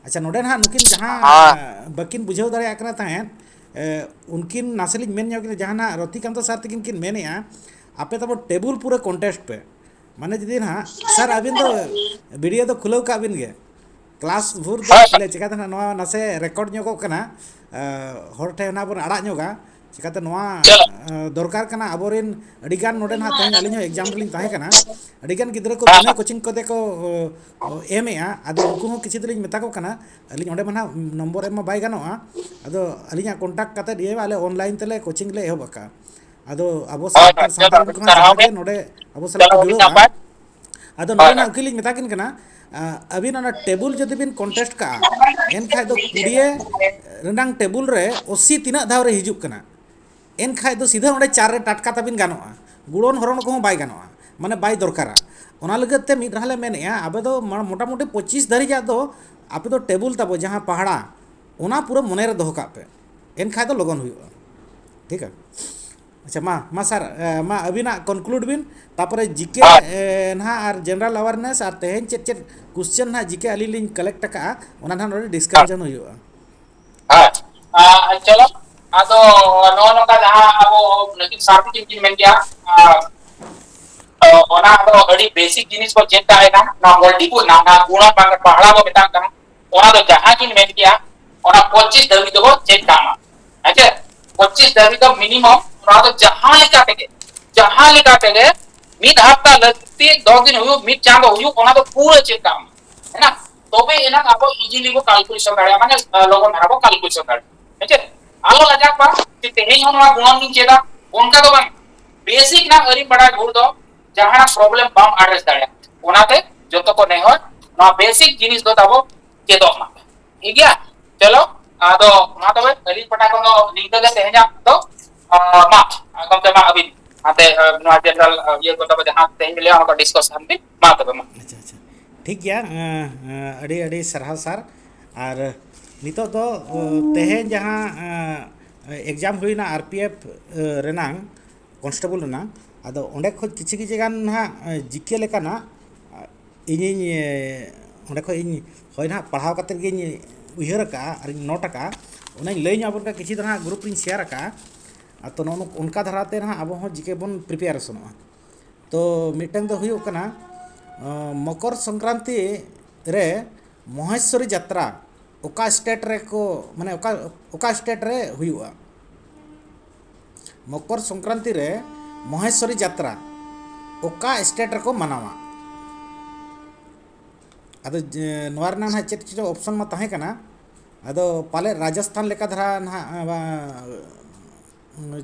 ᱟᱪᱪᱷᱟ, ᱱᱚᱰᱮ ᱱᱟᱦᱟᱜ ᱱᱩᱠᱤᱱ ᱡᱟᱦᱟᱸ ᱦᱳᱭ᱾ ᱵᱟᱹᱠᱤᱱ ᱵᱩᱡᱷᱟᱹᱣ ᱫᱟᱲᱮᱭᱟᱜ ᱠᱟᱱᱟ ᱛᱟᱦᱮᱸᱫ, ᱮ, ᱩᱱᱠᱤᱱ ᱱᱟᱥᱮ ᱞᱤᱧ ᱢᱮᱱ ᱧᱚᱜ ᱠᱤᱱᱟ, ᱡᱟᱦᱟᱱᱟᱜ ᱨᱚᱛᱤᱠᱟᱱᱛᱚ ᱥᱟᱨ ᱛᱟᱹᱠᱤᱱ ᱠᱤᱱ ᱢᱮᱱᱮᱜᱼᱟ, ᱟᱯᱮ ᱛᱟᱵᱚ ᱴᱮᱵᱩᱞ ᱯᱩᱨᱟᱹ ᱠᱚᱱᱴᱮᱥᱴ ᱯᱮ᱾ ᱢᱟᱱᱮ ᱡᱩᱫᱤ ᱱᱟᱦᱟᱜ ᱥᱟᱨ ᱟᱹᱵᱤᱱ ᱫᱚ ᱵᱷᱤᱰᱤᱭᱳ ᱫᱚ ᱠᱷᱩᱞᱟᱹᱣ ᱠᱟᱜ ᱵᱤᱱ ᱜᱮ, ᱠᱞᱟᱥ ᱵᱷᱳᱨ ᱫᱚ ᱦᱳᱭ᱾ ᱵᱚᱞᱮ ᱪᱤᱠᱟᱹᱛᱮ ᱱᱟᱦᱟᱜ ᱱᱚᱣᱟ ᱱᱟᱥᱮ ᱨᱮᱠᱚᱨᱰ ᱧᱚᱜᱚᱜ ᱠᱟᱱᱟ, ᱮ, ᱦᱚᱲ ᱴᱷᱮᱱ ᱚᱱᱟ ᱵᱚᱱ ᱟᱲᱟᱜ ᱧᱚᱜᱟ᱾ ᱪᱤᱠᱟᱹᱛᱮ ᱱᱚᱣᱟ, ᱪᱚᱞᱚ᱾ ᱮ, ᱫᱚᱨᱠᱟᱨ ᱠᱟᱱᱟ ᱟᱵᱚᱨᱮᱱ ᱟᱹᱰᱤᱜᱟᱱ ᱱᱚᱰᱮ ᱱᱟᱦᱟᱜ ᱛᱮᱦᱮᱧ ᱟᱹᱞᱤᱧ ᱦᱚᱸ ᱮᱠᱡᱟᱢ ᱨᱮᱞᱤᱧ ᱛᱟᱦᱮᱸ ᱠᱟᱱᱟ, ᱟᱹᱰᱤᱜᱟᱱ ᱜᱤᱫᱽᱨᱟᱹ ᱠᱚ ᱦᱮᱸ᱾ ᱵᱤᱱᱟᱹ ᱠᱳᱪᱤᱝ ᱠᱚᱛᱮ ᱠᱚ, ᱚ, ᱚ, ᱮᱢᱮᱜᱼᱟ᱾ ᱟᱫᱚ ᱩᱱᱠᱩ ᱦᱚᱸ ᱠᱤᱪᱷᱩ ᱫᱚᱞᱤᱧ ᱢᱮᱛᱟ ᱠᱚ ᱠᱟᱱᱟ, ᱟᱹᱞᱤᱧ ᱚᱸᱰᱮ ᱢᱟ ᱱᱟᱦᱟᱜ ᱱᱚᱢᱵᱚᱨ ᱮᱢ ᱢᱟ ᱵᱟᱭ ᱜᱟᱱᱚᱜᱼᱟ, ᱟᱫᱚ ᱟᱹᱞᱤᱧᱟᱜ ᱠᱚᱱᱴᱟᱠᱴ ᱠᱟᱛᱮᱫ ᱤᱭᱟᱹ ᱟᱞᱮ ᱚᱱᱞᱟᱭᱤᱱ ᱛᱮᱞᱮ ᱠᱳᱪᱤᱝ ᱞᱮ ᱮᱦᱚᱵ ᱟᱠᱟᱫᱼᱟ᱾ ᱟᱫᱚ ᱟᱵᱚ ᱦᱳᱭ, ᱥᱟᱱᱛᱟᱲ ᱦᱳᱭ, ᱪᱚᱞᱚ, ᱥᱟᱶᱛᱟ ᱨᱮᱱ ᱠᱚ ᱱᱟᱦᱟᱜ ᱥᱟᱨᱦᱟᱣ ᱡᱟᱦᱟᱸ ᱜᱮ᱾ ᱜᱮ ᱱᱚᱰᱮ ᱟᱵᱚ ᱥᱟᱞᱟᱜ ᱪᱚᱞᱚ, ᱠᱚ ᱟᱹᱰᱤ ᱡᱩᱲᱟᱹᱜᱼᱟ, ᱱᱟᱯᱟᱭ᱾ ᱟᱫᱚ ᱦᱳᱭ, ᱱᱚᱰᱮ ᱦᱳᱭ᱾ ᱱᱟᱜ ᱩᱱᱠᱤᱱ ᱞᱤᱧ ᱢᱮᱛᱟ ᱠᱤᱱ ᱠᱟᱱᱟ, ᱟ, ᱟᱹᱵᱤᱱ ᱚᱱᱟ ᱴᱮᱵᱩᱞ ᱡᱩᱫᱤ ᱵᱤᱱ ᱠᱚᱱᱴᱮᱥᱴ ᱠᱟᱜᱼᱟ, ᱮᱱᱠᱷᱟᱡ ᱫᱚ ᱠᱩᱲᱤᱭᱟᱹ ᱨᱮᱱᱟᱝ ᱴᱮᱵᱩᱞ ᱨᱮ ᱚᱥᱤ ᱛᱤᱱᱟᱹᱜ ᱫᱷᱟᱣ ᱨᱮ ᱦᱤᱡᱩᱜ ᱠᱟᱱᱟ, ᱮᱱᱠᱷᱟᱡ ᱫᱚ ᱥᱤᱫᱷᱟᱹ ᱚᱸᱰᱮ ᱪᱟᱨ ᱨᱮ ᱴᱟᱴᱠᱟ ᱛᱟᱵᱤᱱ ᱜᱟᱱᱚᱜᱼᱟ᱾ ᱜᱩᱲᱚᱱ ᱦᱚᱨᱚᱱ ᱠᱚᱦᱚᱸ ᱵᱟᱭ ᱜᱟᱱᱚᱜᱼᱟ, ᱢᱟᱱᱮ ᱵᱟᱭ ᱫᱚᱨᱠᱟᱨᱟ᱾ ᱚᱱᱟ ᱞᱟᱹᱜᱤᱫ ᱛᱮ ᱢᱤᱫ ᱫᱷᱟᱣ ᱞᱮ ᱢᱮᱱᱮᱫᱼᱟ, ᱟᱵᱚ ᱫᱚ ᱢᱟ-, ᱢᱚᱴᱟᱢᱩᱴᱤ ᱯᱚᱸᱪᱤᱥ ᱫᱷᱟᱹᱨᱤᱡᱟᱜ ᱫᱚ ᱟᱯᱮ ᱫᱚ ᱴᱮᱵᱩᱞ ᱛᱟᱵᱚ ᱡᱟᱦᱟᱸ ᱯᱟᱦᱲᱟ, ᱚᱱᱟ ᱯᱩᱨᱟᱹ ᱢᱚᱱᱮ ᱨᱮ ᱫᱚᱦᱚ ᱠᱟᱜ ᱯᱮ, ᱮᱱᱠᱷᱟᱡ ᱫᱚ ᱞᱚᱜᱚᱱ ᱦᱩᱭᱩᱜᱼᱟ᱾ ᱴᱷᱤᱠ ᱜᱮᱭᱟ? ᱟᱪᱪᱷᱟ, ᱢᱟ, ᱢᱟ ᱥᱟᱨ, ᱮ, ᱢᱟ ᱟᱹᱵᱤᱱᱟᱜ ᱠᱚᱱᱠᱞᱩᱰ ᱵᱤᱱ, ᱛᱟᱯᱚᱨᱮ ᱡᱤᱠᱮ, ᱦᱳᱭ᱾ ᱮ, ᱱᱟᱦᱟᱜ ᱟᱨ ᱡᱮᱱᱟᱨᱟᱞ ᱟᱣᱟᱨᱱᱮᱥ ᱟᱨ ᱛᱮᱦᱮᱧ ᱪᱮᱫ ᱪᱮᱫ ᱠᱚᱥᱪᱮᱱ ᱱᱟᱦᱟᱜ ᱡᱤᱠᱮ ᱟᱹᱞᱤᱧ ᱞᱤᱧ ᱠᱟᱞᱮᱠᱴ ᱟᱠᱟᱜᱼᱟ, ᱚᱱᱟ ᱱᱟᱦᱟᱜ ᱱᱚᱰᱮ ᱦᱳᱭ᱾ ᱰᱤᱥᱠᱟᱥᱚᱱ ᱦᱩᱭᱩᱜᱼᱟ᱾ ᱦᱳᱭ᱾ ᱟ, ᱪᱚᱞᱚ, ᱟᱫᱚ ᱱᱚᱜᱼᱚ ᱱᱚᱝᱠᱟ ᱡᱟᱦᱟᱸ ᱟᱵᱚ ᱱᱟᱹᱠᱤᱱ ᱥᱟᱨ ᱛᱟᱹᱠᱤᱱ ᱠᱤᱱ ᱢᱮᱱ ᱠᱮᱜᱼᱟ, ᱟ, ᱛᱚ ᱚᱱᱟ ᱫᱚ ᱟᱹᱰᱤ ᱵᱮᱥᱤᱠ ᱡᱤᱱᱤᱥ ᱵᱚ ᱪᱮᱫ ᱠᱟᱜ ᱮᱱᱟ, ᱱᱚᱣᱟ ᱢᱚᱞᱴᱤᱯᱩᱞ ᱱᱟᱦᱟᱜ, ᱱᱚᱣᱟ ᱜᱩᱬᱟ ᱵᱟᱝ ᱯᱟᱦᱲᱟ ᱵᱚ ᱢᱮᱛᱟᱜ ᱠᱟᱱᱟ᱾ ᱚᱱᱟ ᱫᱚ ᱡᱟᱦᱟᱸ ᱠᱤᱱ ᱢᱮᱱ ᱠᱮᱜᱼᱟ, ᱚᱱᱟ ᱯᱚᱸᱪᱤᱥ ᱫᱷᱟᱹᱵᱤᱡ ᱫᱚᱵᱚ ᱪᱮᱫ ᱠᱟᱜ ᱢᱟ᱾ ᱦᱮᱸ ᱪᱮ? ᱯᱚᱸᱪᱤᱥ ᱫᱷᱟᱹᱵᱤᱡ ᱫᱚ ᱢᱤᱱᱤᱢᱟᱢ, ᱚᱱᱟ ᱫᱚ ᱡᱟᱦᱟᱸ ᱞᱮᱠᱟ ᱛᱮᱜᱮ, ᱡᱟᱦᱟᱸ ᱞᱮᱠᱟ ᱛᱮᱜᱮ ᱢᱤᱫ ᱦᱟᱯᱛᱟ ᱞᱟᱹᱠᱛᱤ, ᱫᱚᱥ ᱫᱤᱱ ᱦᱩᱭᱩᱜ, ᱢᱤᱫ ᱪᱟᱸᱫᱚ ᱦᱩᱭᱩᱜ, ᱚᱱᱟ ᱫᱚ ᱯᱩᱨᱟᱹ ᱪᱮᱫ ᱠᱟᱜ ᱢᱟ᱾ ᱦᱮᱸ ᱱᱟ? ᱛᱚᱵᱮ ᱮᱱᱟᱝ ᱟᱵᱚ ᱤᱡᱤᱞᱤ ᱵᱚ ᱠᱟᱞᱠᱩᱞᱮᱥᱚᱱ ᱫᱟᱲᱮᱭᱟᱜᱼᱟ, ᱢᱟᱱᱮ, ᱞᱚᱜᱚᱱ ᱫᱷᱟᱨᱟ ᱵᱚ ᱠᱟᱞᱠᱩᱞᱮᱥᱚᱱ ᱫᱟᱲᱮᱭᱟᱜᱼᱟ᱾ ᱦᱮᱸ ᱪᱮ? ᱟᱞᱚ ᱞᱟᱡᱟᱜ ᱯᱟ, ᱡᱮ ᱛᱮᱦᱮᱧ ᱦᱚᱸ ᱱᱚᱣᱟ ᱜᱩᱬᱚᱱ ᱞᱤᱧ ᱪᱮᱫᱟ, ᱚᱱᱠᱟ ᱫᱚ ᱵᱟᱝ᱾ ᱵᱮᱥᱤᱠ ᱱᱟᱜ ᱟᱹᱨᱤ ᱵᱟᱲᱟᱭ ᱵᱷᱳᱨ ᱫᱚ ᱡᱟᱦᱟᱱᱟᱜ problem ᱵᱟᱢ address ᱫᱟᱲᱮᱭᱟᱜᱼᱟ᱾ ᱚᱱᱟᱛᱮ ᱡᱚᱛᱚ ᱠᱚ ᱱᱮᱦᱚᱨ ᱱᱚᱣᱟ basic ᱡᱤᱱᱤᱥ ᱫᱚ ᱛᱟᱵᱚ ᱪᱮᱫᱚᱜ ᱢᱟ᱾ ᱴᱷᱤᱠ ᱜᱮᱭᱟ? ᱪᱚᱞᱚ, ᱟᱫᱚ ᱢᱟ ᱛᱚᱵᱮ ᱟᱹᱞᱤᱧ ᱯᱟᱦᱴᱟ ᱠᱷᱚᱱ ᱫᱚ ᱱᱤᱝᱠᱟᱹ ᱜᱮ ᱛᱮᱦᱮᱧᱟᱜ ᱫᱚ᱾ ᱟᱨ ᱢᱟ, ᱜᱚᱢᱠᱮ, ᱢᱟ ᱟᱹᱵᱤᱱ ᱦᱟᱱᱛᱮ, ᱟᱨ ᱱᱚᱣᱟ general, ᱟᱨ ᱤᱭᱟᱹ ᱠᱚ ᱛᱟᱵᱚ ᱡᱟᱦᱟᱸ ᱛᱮᱦᱮᱧ ᱞᱟᱹᱭᱟ ᱚᱱᱟ ᱠᱚ discussion ᱵᱤᱱ᱾ ᱢᱟ ᱛᱚᱵᱮ ᱢᱟ᱾ ᱟᱪᱪᱷᱟ, ᱟᱪᱪᱷᱟ, ᱴᱷᱤᱠ ᱜᱮᱭᱟ᱾ ᱟᱸ, ᱟᱸ, ᱟᱹᱰᱤ ᱟᱹᱰᱤ ᱥᱟᱨᱦᱟᱣ ᱥᱟᱨ᱾ ᱟᱨ ᱱᱤᱛᱚᱜ ᱫᱚ, ᱚ, ᱛᱮᱦᱮᱧ ᱡᱟᱦᱟᱸ, ᱟᱸ, exam ᱦᱩᱭᱱᱟ R P F, ᱟᱸ, ᱨᱮᱱᱟᱝ, constable ᱨᱮᱱᱟᱜ, ᱟᱫᱚ ᱚᱸᱰᱮ ᱠᱷᱚᱱ ᱠᱤᱪᱷᱩ ᱠᱤᱪᱷᱩ ᱜᱟᱱ ᱱᱟᱦᱟᱜ, ᱮ, G K ᱞᱮᱠᱟᱱᱟᱜ, ᱟ, ᱤᱧᱤᱧ, ᱮ, ᱚᱸᱰᱮ ᱠᱷᱚᱱ ᱤᱧ ᱦᱳᱭ ᱱᱟᱦᱟᱜ ᱯᱟᱲᱦᱟᱣ ᱠᱟᱛᱮᱫ ᱜᱤᱧ ᱩᱭᱦᱟᱹᱨ ᱟᱠᱟᱫᱼᱟ ᱟᱨᱤᱧ note ᱟᱠᱟᱫᱼᱟ, ᱚᱱᱟᱧ ᱞᱟᱹᱭ ᱧᱚᱜ ᱟᱵᱚᱱ ᱠᱟᱱᱟ, ᱠᱤᱪᱷᱩ ᱫᱚ ᱱᱟᱦᱟᱜ group ᱨᱤᱧ share ᱟᱠᱟᱫᱼᱟ᱾ ᱟᱨ ᱛᱚ ᱱᱚᱜᱼᱚ ᱱᱚᱝ-, ᱚᱱᱠᱟ ᱫᱷᱟᱨᱟᱛᱮ ᱱᱟᱦᱟᱜ ᱟᱵᱚ ᱦᱚᱸ G K ᱵᱚᱱ preparationᱚᱜᱼᱟ᱾ ᱛᱚ ᱢᱤᱫᱴᱟᱝ ᱫᱚ ᱦᱩᱭᱩᱜ ᱠᱟᱱᱟ, ᱟ, ᱢᱚᱠᱚᱨ ᱥᱚᱝᱠᱨᱟᱱᱛᱤ ᱨᱮ ᱢᱚᱦᱮᱥᱣᱚᱨᱤ ᱡᱟᱛᱨᱟ ᱚᱠᱟ state ᱨᱮᱠᱚ, ᱢᱟᱱᱮ ᱚᱠᱟ, ᱚᱠᱟ state ᱨᱮ ᱦᱩᱭᱩᱜᱼᱟ? ᱢᱚᱠᱚᱨ ᱥᱚᱝᱠᱨᱟᱱᱛᱤ ᱨᱮ ᱢᱚᱦᱮᱥᱣᱚᱨᱤ ᱡᱟᱛᱨᱟ ᱚᱠᱟ state ᱨᱮᱠᱚ ᱢᱟᱱᱟᱣᱟ? ᱟᱫᱚ ᱡᱮ, ᱱᱚᱣᱟ ᱨᱮᱱᱟᱜ ᱱᱟᱦᱟᱜ ᱪᱮᱫ ᱪᱚ option ᱢᱟ ᱛᱟᱦᱮᱸ ᱠᱟᱱᱟ, ᱟᱫᱚ ᱯᱟᱞᱮᱫ ᱨᱟᱡᱚᱥᱛᱷᱟᱱ ᱞᱮᱠᱟ ᱫᱷᱟᱨᱟ ᱱᱟᱦᱟᱜ, ᱟ,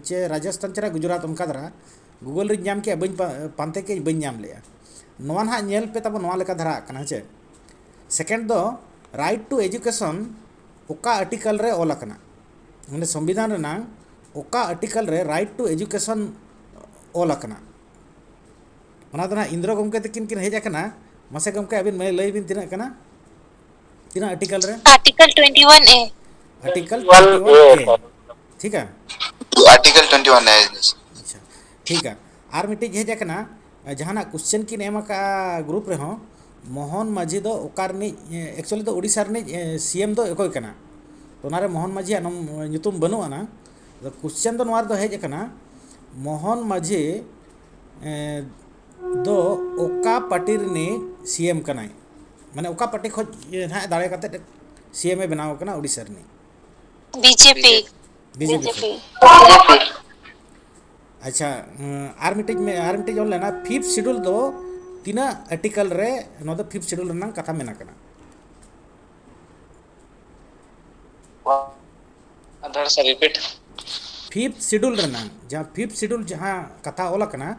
ᱪᱮ ᱨᱟᱡᱚᱥᱛᱷᱟᱱ ᱪᱮ ᱜᱩᱡᱽᱨᱟᱴ ᱚᱱᱠᱟ ᱫᱷᱟᱨᱟ᱾ Google ᱨᱤᱧ ᱧᱟᱢ ᱠᱮᱜᱼᱟ, ᱵᱟᱹᱧ ᱯᱟ-, ᱯᱟᱱᱛᱮ ᱠᱮᱜᱼᱟᱹᱧ, ᱵᱟᱹᱧ ᱧᱟᱢ ᱞᱮᱜᱼᱟ᱾ ᱱᱚᱣᱟ ᱱᱟᱦᱟᱜ ᱧᱮᱞ ᱯᱮ ᱛᱟᱵᱚ, ᱱᱚᱣᱟ ᱞᱮᱠᱟ ᱫᱷᱟᱨᱟ ᱟᱜ ᱠᱟᱱᱟ, ᱦᱮᱸ ᱪᱮ? Second ᱫᱚ, right to education ᱚᱠᱟ article ᱨᱮ ᱚᱞ ᱟᱠᱟᱱᱟ? ᱢᱟᱱᱮ ᱥᱚᱝᱵᱤᱫᱷᱟᱱ ᱨᱮᱱᱟᱝ ᱚᱠᱟ article ᱨᱮ right to education ᱚᱞ ᱟᱠᱟᱱᱟ? ᱚᱱᱟ ᱫᱚ ᱱᱟᱦᱟᱜ ᱤᱱᱫᱨᱚ ᱜᱚᱢᱠᱮ ᱛᱟᱹᱠᱤᱱ ᱠᱤᱱ ᱦᱮᱡ ᱟᱠᱟᱱᱟ᱾ ᱢᱟᱥᱮ ᱜᱚᱢᱠᱮ, ᱟᱹᱵᱤᱱ ᱢᱟᱹᱭ ᱞᱟᱹᱭ ᱵᱤᱱ, ᱛᱤᱱᱟᱹᱜ ᱠᱟᱱᱟ? ᱛᱤᱱᱟᱹᱜ article ᱨᱮ? Article twenty one A. Article twenty one A. ᱴᱷᱤᱠᱟ? Article twenty one A. ᱟᱪᱪᱷᱟ, ᱴᱷᱤᱠᱟ᱾ ᱟᱨ ᱢᱤᱫᱴᱤᱡ ᱦᱮᱡ ᱟᱠᱟᱱᱟ, ᱡᱟᱦᱟᱱᱟᱜ question ᱠᱤᱱ ᱮᱢ ᱟᱠᱟᱫᱼᱟ group ᱨᱮᱦᱚᱸ, ᱢᱳᱦᱚᱱ ᱢᱟᱹᱡᱷᱤ ᱫᱚ ᱚᱠᱟ ᱨᱤᱱᱤᱡ, actually ᱫᱚ ᱳᱰᱤᱥᱟ ᱨᱤᱱᱤᱡ, ᱮ, C M ᱫᱚ ᱚᱠᱚᱭ ᱠᱟᱱᱟ? ᱛᱚ ᱚᱱᱟᱨᱮ ᱢᱳᱦᱚᱱ ᱢᱟᱹᱡᱷᱤᱭᱟᱜ ᱱᱚᱢ-, ᱧᱩᱛᱩᱢ ᱵᱟᱹᱱᱩᱜ ᱟᱱᱟ᱾ ᱟᱫᱚ question ᱫᱚ ᱱᱚᱣᱟ ᱨᱮᱫᱚ ᱦᱮᱡ ᱟᱠᱟᱱᱟ, ᱢᱳᱦᱚᱱ ᱢᱟᱹᱡᱷᱤ, ᱮ, ᱫᱚ ᱚᱠᱟ party ᱨᱤᱱᱤᱡ C M ᱠᱟᱱᱟᱭ? ᱢᱟᱱᱮ ᱚᱠᱟ party ᱠᱷᱚᱱ, ᱮ, ᱱᱟᱦᱟᱜ ᱫᱟᱲᱮ ᱠᱟᱛᱮᱫ C M ᱮ ᱵᱮᱱᱟᱣ ᱟᱠᱟᱱᱟ ᱳᱰᱤᱥᱟ ᱨᱤᱱᱤᱡ? B J P. B J P ᱠᱷᱚᱱ᱾ ᱟᱪᱪᱷᱟ, ᱩᱸ, ᱟᱨ ᱢᱤᱫᱴᱤᱡ ᱢᱮ-, ᱟᱨ ᱢᱤᱫᱴᱤᱡ ᱚᱞ ᱞᱮᱱᱟ, fifth schedule ᱫᱚ ᱛᱤᱱᱟᱹᱜ article ᱨᱮ, ᱱᱚᱣᱟ ᱫᱚ fifth schedule ᱨᱮᱱᱟᱜ ᱠᱟᱛᱷᱟ ᱢᱮᱱᱟᱜ ᱠᱟᱱᱟ? ᱟᱨ ᱫᱷᱟᱨᱟ ᱥᱮ repeat. Fifth schedule ᱨᱮᱱᱟᱜ, ᱡᱟᱦᱟᱸ fifth schedule ᱡᱟᱦᱟᱸ ᱠᱟᱛᱷᱟ ᱚᱞ ᱟᱠᱟᱱᱟ,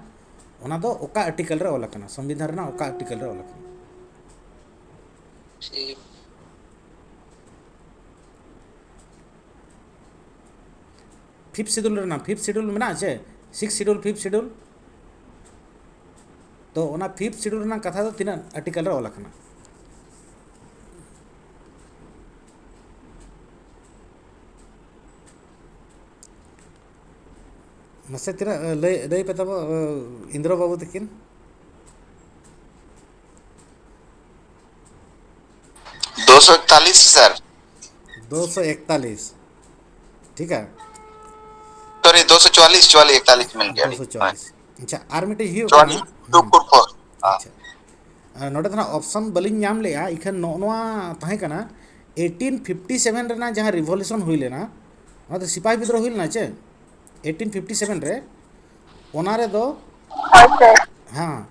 ᱚᱱᱟ ᱫᱚ ᱚᱠᱟ ᱟᱨᱴᱤᱠᱮᱞ ᱨᱮ ᱚᱞ ᱟᱠᱟᱱᱟ? ᱥᱚᱝᱵᱤᱫᱷᱟᱱ ᱨᱮᱱᱟᱜ ᱚᱠᱟ ᱟᱨᱴᱤᱠᱮᱞ ᱨᱮ ᱚᱞ ᱟᱠᱟᱱᱟ? ᱴᱷᱤᱠ᱾ ᱯᱷᱤᱯᱛᱷ ᱥᱤᱰᱩᱞ ᱨᱮᱱᱟᱜ, ᱯᱷᱤᱯᱛᱷ ᱥᱤᱰᱩᱞ ᱢᱮᱱᱟᱜᱼᱟ ᱪᱮ, ᱥᱤᱠᱥ ᱥᱤᱰᱩᱞ, ᱯᱷᱤᱯᱛᱷ ᱥᱤᱰᱩᱞ᱾ ᱛᱚ ᱚᱱᱟ ᱯᱷᱤᱯᱛᱷ ᱥᱤᱰᱩᱞ ᱨᱮᱱᱟᱜ ᱠᱟᱛᱷᱟ ᱫᱚ ᱛᱤᱱᱟᱹᱜ ᱟᱨᱴᱤᱠᱮᱞ ᱨᱮ ᱚᱞ ᱟᱠᱟᱱᱟ? ᱢᱟᱥᱮ ᱛᱤᱱᱟᱹᱜ, ᱞᱟᱹᱭ, ᱞᱟᱹᱭ ᱯᱮ ᱛᱟᱵᱚ, ᱤᱱᱫᱨᱚ ᱵᱟᱹᱵᱩ ᱛᱟᱹᱠᱤᱱ᱾ ᱫᱩᱥᱚ ᱮᱠᱛᱟᱞᱤᱥ ᱥᱟᱨ᱾ ᱫᱩᱥᱚ ᱮᱠᱛᱟᱞᱤᱥ, ᱴᱷᱤᱠ ᱜᱮᱭᱟ᱾ ᱥᱚᱨᱤ, ᱫᱩᱥᱚ ᱪᱩᱣᱟᱞᱤᱥ, ᱪᱩᱣᱟᱞᱤᱥ, ᱮᱠᱛᱟᱞᱤᱥ ᱢᱮᱱ ᱜᱮᱭᱟ᱾ ᱫᱩᱥᱚ ᱪᱩᱣᱟᱞᱤᱥ᱾ ᱟᱪᱪᱷᱟ, ᱟᱨ ᱢᱤᱫᱴᱮᱡ ᱦᱩᱭᱩᱜ ᱪᱩᱣᱟᱞᱤᱥ, ᱠᱟᱱᱟ᱾ Two four four. ᱟᱪᱪᱷᱟ, ᱟᱨ ᱱᱚᱰᱮ ᱫᱚ ᱱᱟᱜ ᱚᱯᱥᱚᱱ ᱵᱟᱹᱞᱤᱧ ᱧᱟᱢ ᱞᱮᱜᱼᱟ, ᱤᱠᱷᱟᱹᱱ ᱱᱚᱜᱼᱚ ᱱᱚᱣᱟ ᱛᱟᱦᱮᱸ ᱠᱟᱱᱟ ᱮᱭᱤᱴᱤᱱ ᱯᱷᱤᱯᱴᱤ ᱥᱮᱵᱷᱮᱱ ᱨᱮᱱᱟᱜ ᱡᱟᱦᱟᱸ ᱨᱤᱵᱷᱚᱞᱩᱥᱚᱱ ᱦᱩᱭ ᱞᱮᱱᱟ, ᱚᱱᱟ ᱫᱚ ᱥᱤᱯᱟᱦᱤ ᱵᱤᱫᱽᱨᱳᱦᱚ ᱦᱩᱭ ᱞᱮᱱᱟ ᱪᱮ, ᱮᱭᱤᱴᱤᱱ ᱯᱷᱤᱯᱴᱤ ᱥᱮᱵᱷᱮᱱ ᱨᱮ, ᱚᱱᱟ ᱨᱮᱫᱚ ᱦᱳᱭ ᱥᱮ᱾ ᱦᱮᱸ,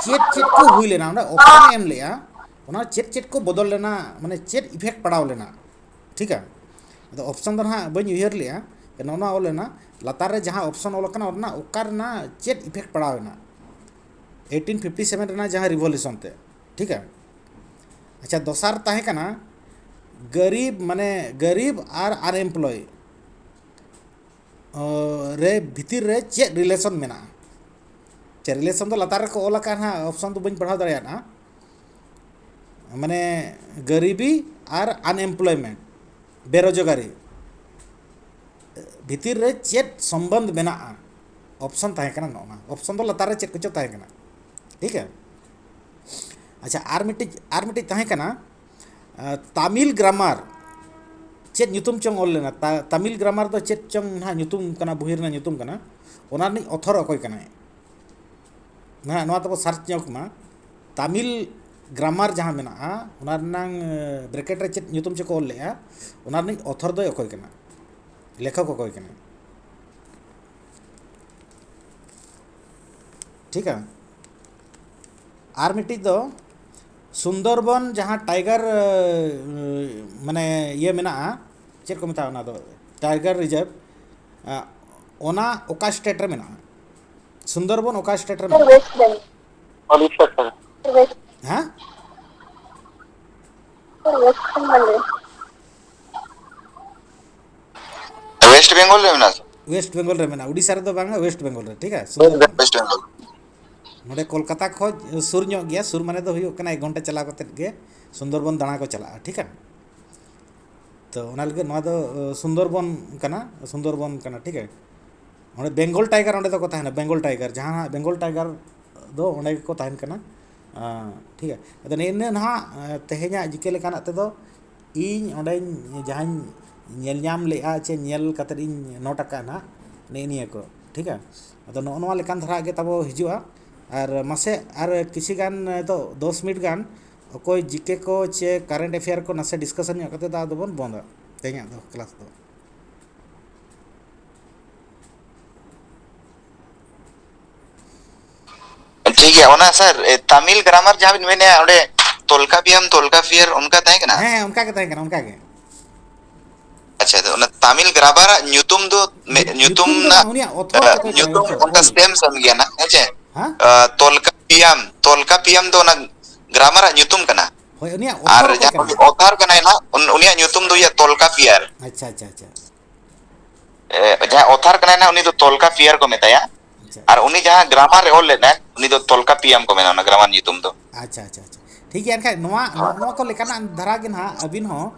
ᱪᱮᱫ ᱪᱮᱫ ᱠᱚ ᱦᱩᱭ ᱞᱮᱱᱟ, ᱚᱸᱰᱮ ᱚᱯᱥᱚᱱ ᱮ ᱮᱢ ᱞᱮᱜᱼᱟ, ᱚᱱᱟ ᱪᱮᱫ ᱪᱮᱫ ᱠᱚ ᱵᱚᱫᱚᱞ ᱞᱮᱱᱟ, ᱢᱟᱱᱮ ᱪᱮᱫ ᱤᱯᱷᱮᱠᱴ ᱯᱟᱲᱟᱣ ᱞᱮᱱᱟ, ᱴᱷᱤᱠᱟ? ᱟᱫᱚ ᱚᱯᱥᱚᱱ ᱫᱚ ᱱᱟᱦᱟᱜ ᱵᱟᱹᱧ ᱩᱭᱦᱟᱹᱨ ᱞᱮᱜᱼᱟ, ᱱᱚᱜᱼᱚ ᱱᱚᱣᱟ ᱚᱞ ᱞᱮᱱᱟ, ᱞᱟᱛᱟᱨ ᱨᱮ ᱡᱟᱦᱟᱸ ᱚᱯᱥᱚᱱ ᱚᱞ ᱟᱠᱟᱱᱟ, ᱚᱱᱟ ᱚᱠᱟ ᱨᱮᱱᱟᱜ ᱪᱮᱫ ᱤᱯᱷᱮᱠᱴ ᱯᱟᱲᱟᱣ ᱮᱱᱟ ᱮᱭᱤᱴᱤᱱ ᱯᱷᱤᱯᱴᱤ ᱥᱮᱵᱷᱮᱱ ᱨᱮᱱᱟᱜ ᱡᱟᱦᱟᱸ ᱨᱤᱵᱷᱚᱞᱩᱥᱚᱱ ᱛᱮ, ᱴᱷᱤᱠᱟ? ᱟᱪᱪᱷᱟ, ᱫᱚᱥᱟᱨ ᱛᱟᱦᱮᱸ ᱠᱟᱱᱟ ᱜᱟᱨᱤᱵ, ᱢᱟᱱᱮ ᱜᱟᱨᱤᱵ ᱟᱨ ᱟᱱᱮᱢᱯᱞᱚᱭ ᱨᱮ ᱵᱷᱤᱛᱤᱨ ᱨᱮ ᱪᱮᱫ ᱨᱤᱞᱮᱥᱚᱱ ᱢᱮᱱᱟᱜᱼᱟ? ᱪᱮᱫ ᱨᱤᱞᱮᱥᱚᱱ ᱫᱚ ᱞᱟᱛᱟᱨ ᱨᱮᱠᱚ ᱚᱞ ᱟᱠᱟᱫ ᱦᱟᱸᱜ, ᱚᱯᱥᱚᱱ ᱫᱚ ᱵᱟᱹᱧ ᱯᱟᱲᱦᱟᱣ ᱫᱟᱲᱮᱭᱟᱜᱼᱟ᱾ ᱢᱟᱱᱮ ᱜᱟᱨᱤᱵᱤ ᱟᱨ ᱟᱱᱮᱢᱯᱞᱚᱭᱢᱮᱱᱴ, ᱵᱮᱨᱳᱡᱽᱜᱟᱨᱤ ᱵᱷᱤᱛᱤᱨ ᱨᱮ ᱪᱮᱫ ᱥᱚᱢᱵᱚᱱᱫᱷ ᱢᱮᱱᱟᱜᱼᱟ? ᱚᱯᱥᱚᱱ ᱛᱟᱦᱮᱸ ᱠᱟᱱᱟ ᱱᱚᱜᱼᱚ ᱱᱟ᱾ ᱚᱯᱥᱚᱱ ᱫᱚ ᱞᱟᱛᱟᱨ ᱨᱮ ᱪᱮᱫ ᱠᱚᱪᱚ ᱛᱟᱦᱮᱸ ᱠᱟᱱᱟ, ᱴᱷᱤᱠ ᱜᱮᱭᱟ? ᱟᱪᱪᱷᱟ, ᱟᱨ ᱢᱤᱫᱴᱤᱡ, ᱟᱨ ᱢᱤᱫᱴᱤᱡ ᱛᱟᱦᱮᱸ ᱠᱟᱱᱟ, ᱟᱸ, ᱛᱟᱢᱤᱞ ᱜᱨᱟᱢᱟᱨ ᱪᱮᱫ ᱧᱩᱛᱩᱢ ᱪᱚᱝ ᱚᱞ ᱞᱮᱱᱟ? ᱛᱟ-, ᱛᱟᱢᱤᱞ ᱜᱨᱟᱢᱟᱨ ᱫᱚ ᱪᱮᱫ ᱪᱚᱝ ᱱᱟᱦᱟᱜ ᱧᱩᱛᱩᱢ ᱠᱟᱱᱟ, ᱵᱚᱦᱤ ᱨᱮᱱᱟᱜ ᱧᱩᱛᱩᱢ ᱠᱟᱱᱟ, ᱚᱱᱟ ᱨᱤᱱᱤᱡ ᱚᱛᱷᱚᱨ ᱚᱠᱚᱭ ᱠᱟᱱᱟᱭ? ᱱᱟᱦᱟᱜ ᱱᱚᱣᱟ ᱛᱮᱵᱚ ᱥᱟᱨᱪ ᱧᱚᱜ ᱢᱟ, ᱛᱟᱢᱤᱞ ᱜᱨᱟᱢᱟᱨ ᱡᱟᱦᱟᱸ ᱢᱮᱱᱟᱜᱼᱟ, ᱚᱱᱟ ᱨᱮᱱᱟᱝ, ᱮ, ᱵᱨᱮᱠᱮᱴ ᱨᱮ ᱪᱮᱫ ᱧᱩᱛᱩᱢ ᱪᱚᱠᱚ ᱚᱞ ᱞᱮᱜᱼᱟ, ᱚᱱᱟ ᱨᱤᱱᱤᱡ ᱚᱛᱷᱚᱨ ᱫᱚᱭ ᱚᱠᱚᱭ ᱠᱟᱱᱟ, ᱞᱮᱠᱷᱚᱠ ᱚᱠᱚᱭ ᱠᱟᱱᱟᱭ? ᱴᱷᱤᱠᱟ? ᱟᱨ ᱢᱤᱫᱴᱤᱡ ᱫᱚ ᱥᱩᱱᱫᱚᱨᱵᱚᱱ ᱡᱟᱦᱟᱸ ᱴᱟᱭᱜᱟᱨ, ᱮ, ᱢᱟᱱᱮ ᱤᱭᱟᱹ ᱢᱮᱱᱟᱜᱼᱟ, ᱪᱮᱫ ᱠᱚ ᱢᱮᱛᱟᱜᱼᱟ ᱚᱱᱟ ᱫᱚ, ᱴᱟᱭᱜᱟᱨ ᱨᱤᱡᱟᱨᱵᱷ, ᱮ, ᱚᱱᱟ ᱚᱠᱟ ᱥᱴᱮᱴ ᱨᱮ ᱢᱮᱱᱟᱜᱼᱟ? ᱥᱩᱱᱫᱚᱨᱵᱚᱱ ᱚᱠᱟ ᱥᱴᱮᱴ ᱨᱮ ᱢᱮᱱᱟᱜᱼᱟ? ᱳᱰᱤᱥᱟ ᱥᱮᱱ᱾ ᱦᱮᱸ? ᱳᱭᱮᱥᱴ ᱵᱮᱝᱜᱚᱞ ᱨᱮ ᱢᱮᱱᱟᱜᱼᱟ᱾ ᱳᱭᱮᱥᱴ ᱵᱮᱝᱜᱚᱞ ᱨᱮ ᱢᱮᱱᱟᱜᱼᱟ, ᱳᱰᱤᱥᱟ ᱨᱮᱫᱚ ᱵᱟᱝᱟ, ᱳᱭᱮᱥᱴ ᱵᱮᱝᱜᱚᱞ ᱨᱮ, ᱴᱷᱤᱠ ᱜᱮᱭᱟ? ᱥᱩᱱᱫᱚᱨᱵᱚᱱ᱾ ᱳᱭᱮᱥᱴ ᱵᱮᱝᱜᱚᱞ᱾ ᱱᱚᱰᱮ ᱠᱳᱞᱠᱟᱛᱟ ᱠᱷᱚᱡ ᱥᱩᱨ ᱧᱚᱜ ᱜᱮᱭᱟ, ᱥᱩᱨ ᱢᱟᱱᱮ ᱫᱚ ᱦᱩᱭᱩᱜ ᱠᱟᱱᱟ ᱮᱠ ᱜᱷᱚᱱᱴᱟ ᱪᱟᱞᱟᱣ ᱠᱟᱛᱮᱫ ᱜᱮ ᱥᱩᱱᱫᱚᱨᱵᱚᱱ ᱫᱟᱬᱟ ᱠᱚ ᱪᱟᱞᱟᱜᱼᱟ, ᱴᱷᱤᱠ ᱜᱮᱭᱟ? ᱛᱚ ᱚᱱᱟ ᱞᱟᱹᱜᱤᱫ ᱱᱚᱣᱟ ᱫᱚ ᱥᱩᱱᱫᱚᱨᱵᱚᱱ ᱠᱟᱱᱟ, ᱥᱩᱱᱫᱚᱨᱵᱚᱱ ᱠᱟᱱᱟ, ᱴᱷᱤᱠ ᱜᱮᱭᱟ? ᱚᱸᱰᱮ ᱵᱮᱝᱜᱚᱞ ᱴᱟᱭᱜᱟᱨ ᱚᱸᱰᱮ ᱫᱚᱠᱚ ᱛᱟᱦᱮᱱᱟ, ᱵᱮᱝᱜᱚᱞ ᱴᱟᱭᱜᱟᱨ, ᱡᱟᱦᱟᱸ ᱵᱮᱝᱜᱚᱞ ᱴᱟᱭᱜᱟᱨ ᱫᱚ ᱚᱸᱰᱮ ᱜᱮᱠᱚ ᱛᱟᱦᱮᱱ ᱠᱟᱱᱟ᱾ ᱴᱷᱤᱠ ᱜᱮᱭᱟ, ᱟᱫᱚ ᱱᱤᱭᱟᱹ ᱱᱟᱦᱟᱜ ᱛᱮᱦᱮᱧᱟᱜ ᱡᱤᱠᱮ ᱞᱮᱠᱟᱱᱟᱜ ᱛᱮᱫᱚ ᱤᱧ ᱚᱸᱰᱮᱧ ᱡᱟᱦᱟᱸᱧ ᱧᱮᱞ ᱧᱟᱢ ᱞᱮᱜᱼᱟ ᱪᱮ ᱧᱮᱞ ᱠᱟᱛᱮᱫ ᱤᱧ ᱱᱳᱴ ᱟᱠᱟᱫᱼᱟ ᱱᱟᱦᱟᱜ, ᱱᱮᱜᱼᱮ ᱱᱤᱭᱟᱹ ᱠᱚ, ᱴᱷᱤᱠ ᱜᱮᱭᱟ? ᱟᱫᱚ ᱱᱚᱜᱼᱚ ᱱᱚᱣᱟ ᱞᱮᱠᱟᱱ ᱫᱷᱟᱨᱟ ᱜᱮ ᱛᱟᱵᱚ ᱦᱤᱡᱩᱜᱼᱟ᱾ ᱟᱨ ᱢᱟᱥᱮ ᱟᱨ ᱠᱤᱪᱷᱤ ᱜᱟᱱ ᱱᱤᱛᱚᱜ ᱫᱚᱥ ᱢᱤᱱᱤᱴ ᱜᱟᱱ ᱚᱠᱚᱭ ᱡᱤᱠᱮ ᱠᱚ ᱪᱮ ᱠᱟᱨᱮᱱᱴ ᱮᱯᱷᱮᱭᱟᱨ ᱠᱚ ᱱᱟᱥᱮ ᱰᱤᱥᱠᱟᱥᱚᱱ ᱧᱚᱜ ᱠᱟᱛᱮᱫ ᱫᱚ ᱟᱫᱚ ᱵᱚᱱ ᱵᱚᱱᱫᱟ ᱛᱮᱦᱮᱧᱟᱜ ᱫᱚ ᱠᱞᱟᱥ ᱫᱚ᱾ ᱴᱷᱤᱠ ᱜᱮᱭᱟ, ᱚᱱᱟ ᱥᱟᱨ, ᱮ, ᱛᱟᱢᱤᱞ ᱜᱨᱟᱢᱟᱨ ᱡᱟᱦᱟᱸ ᱵᱤᱱ ᱢᱮᱱᱮᱫᱼᱟ, ᱚᱸᱰᱮ ᱛᱚᱞᱠᱟᱯᱤᱭᱟᱢ, ᱛᱚᱞᱠᱟᱯᱤᱭᱟᱨ ᱚᱱᱠᱟ ᱛᱟᱦᱮᱸ ᱠᱟᱱᱟ? ᱦᱮᱸ, ᱚᱱᱠᱟ ᱜᱮ ᱛᱟᱦᱮᱸ ᱠᱟᱱᱟ, ᱚᱱᱠᱟ ᱜᱮ᱾ ᱟᱪᱪᱷᱟ, ᱟᱫᱚ ᱚᱱᱟ ᱛᱟᱢᱤᱞ ᱜᱨᱟᱢᱟᱨᱟᱜ ᱧᱩᱛᱩᱢ ᱫᱚ, ᱢᱮ-, ᱧᱩ-, ᱧᱩᱛᱩᱢ ᱧᱩᱛᱩᱢ ᱫᱚ ᱨᱮᱱᱟᱜ, ᱩᱱᱤᱭᱟᱜ author ᱮ, ᱫᱚ ᱚᱠᱚᱭ ᱠᱟᱱᱟᱭ? ᱧᱩᱛᱩᱢ ᱚᱠᱚᱭ ᱚᱱᱠᱟ ᱚᱞ ᱞᱮᱫᱟ? ᱥᱮᱢ ᱥᱮᱢ ᱜᱮᱭᱟ ᱱᱟᱜ, ᱦᱮᱸ ᱪᱮ? ᱦᱮᱸ? ᱮ, ᱛᱚᱞᱠᱟᱯᱤᱭᱟᱢ, ᱛᱚᱞᱠᱟᱯᱤᱭᱟᱢ ᱫᱚ ᱚᱱᱟ ᱜᱨᱟᱢᱟᱨᱟᱜ ᱧᱩᱛᱩᱢ ᱠᱟᱱᱟ᱾ ᱦᱳᱭ, ᱩᱱᱤᱭᱟᱜ ᱟᱨ author ᱚᱠᱚᱭ ᱡᱟᱦᱟᱸᱭ ᱠᱟᱱᱟᱭ? ᱚᱛᱷᱟᱨ ᱠᱟᱱᱟᱭ ᱱᱟᱜ, ᱩᱱ-, ᱩᱱᱤᱭᱟᱜ ᱧᱩᱛᱩᱢ ᱫᱚ ᱦᱩᱭᱩᱜᱼᱟ ᱛᱚᱞᱠᱟᱯᱤᱭᱟᱨ᱾ ᱟᱪᱪᱷᱟ, ᱟᱪᱪᱷᱟ, ᱟᱪᱪᱷᱟ᱾ ᱮ, ᱡᱟᱦᱟᱸᱭ ᱚᱛᱷᱟᱨ ᱠᱟᱱᱟᱭ ᱱᱟᱜ, ᱩᱱᱤ ᱫᱚ ᱛᱚᱞᱠᱟᱯᱤᱭᱟᱨ ᱠᱚ ᱢᱮᱛᱟᱭᱟ᱾ ᱟᱪᱪᱷᱟ᱾ ᱟᱨ ᱩᱱᱤ ᱡᱟᱦᱟᱸ ᱜᱨᱟᱢᱟᱨ ᱮ ᱚᱞ ᱞᱮᱫᱟ, ᱩᱱᱤ ᱫᱚ ᱛᱚᱞᱠᱟᱯᱤᱭᱟᱢ ᱠᱚ ᱢᱮᱱᱟ, ᱚᱱᱟ ᱜᱨᱟᱢᱟᱨ ᱧᱩᱛᱩᱢ ᱫᱚ᱾ ᱟᱪᱪᱷᱟ, ᱟᱪᱪᱷᱟ, ᱟᱪᱪᱷᱟ᱾ ᱴᱷᱤᱠ ᱜᱮᱭᱟ, ᱮᱱᱠᱷᱟᱱ ᱱᱚᱣᱟ, ᱦᱳᱭ᱾ ᱱᱚᱜᱼᱚ ᱱᱚᱣᱟ ᱠᱚ ᱞᱮᱠᱟᱱᱟᱜ ᱫᱷᱟᱨᱟ ᱜᱮ ᱱᱟᱦᱟᱜ ᱟᱹᱵᱤᱱ ᱦᱚᱸ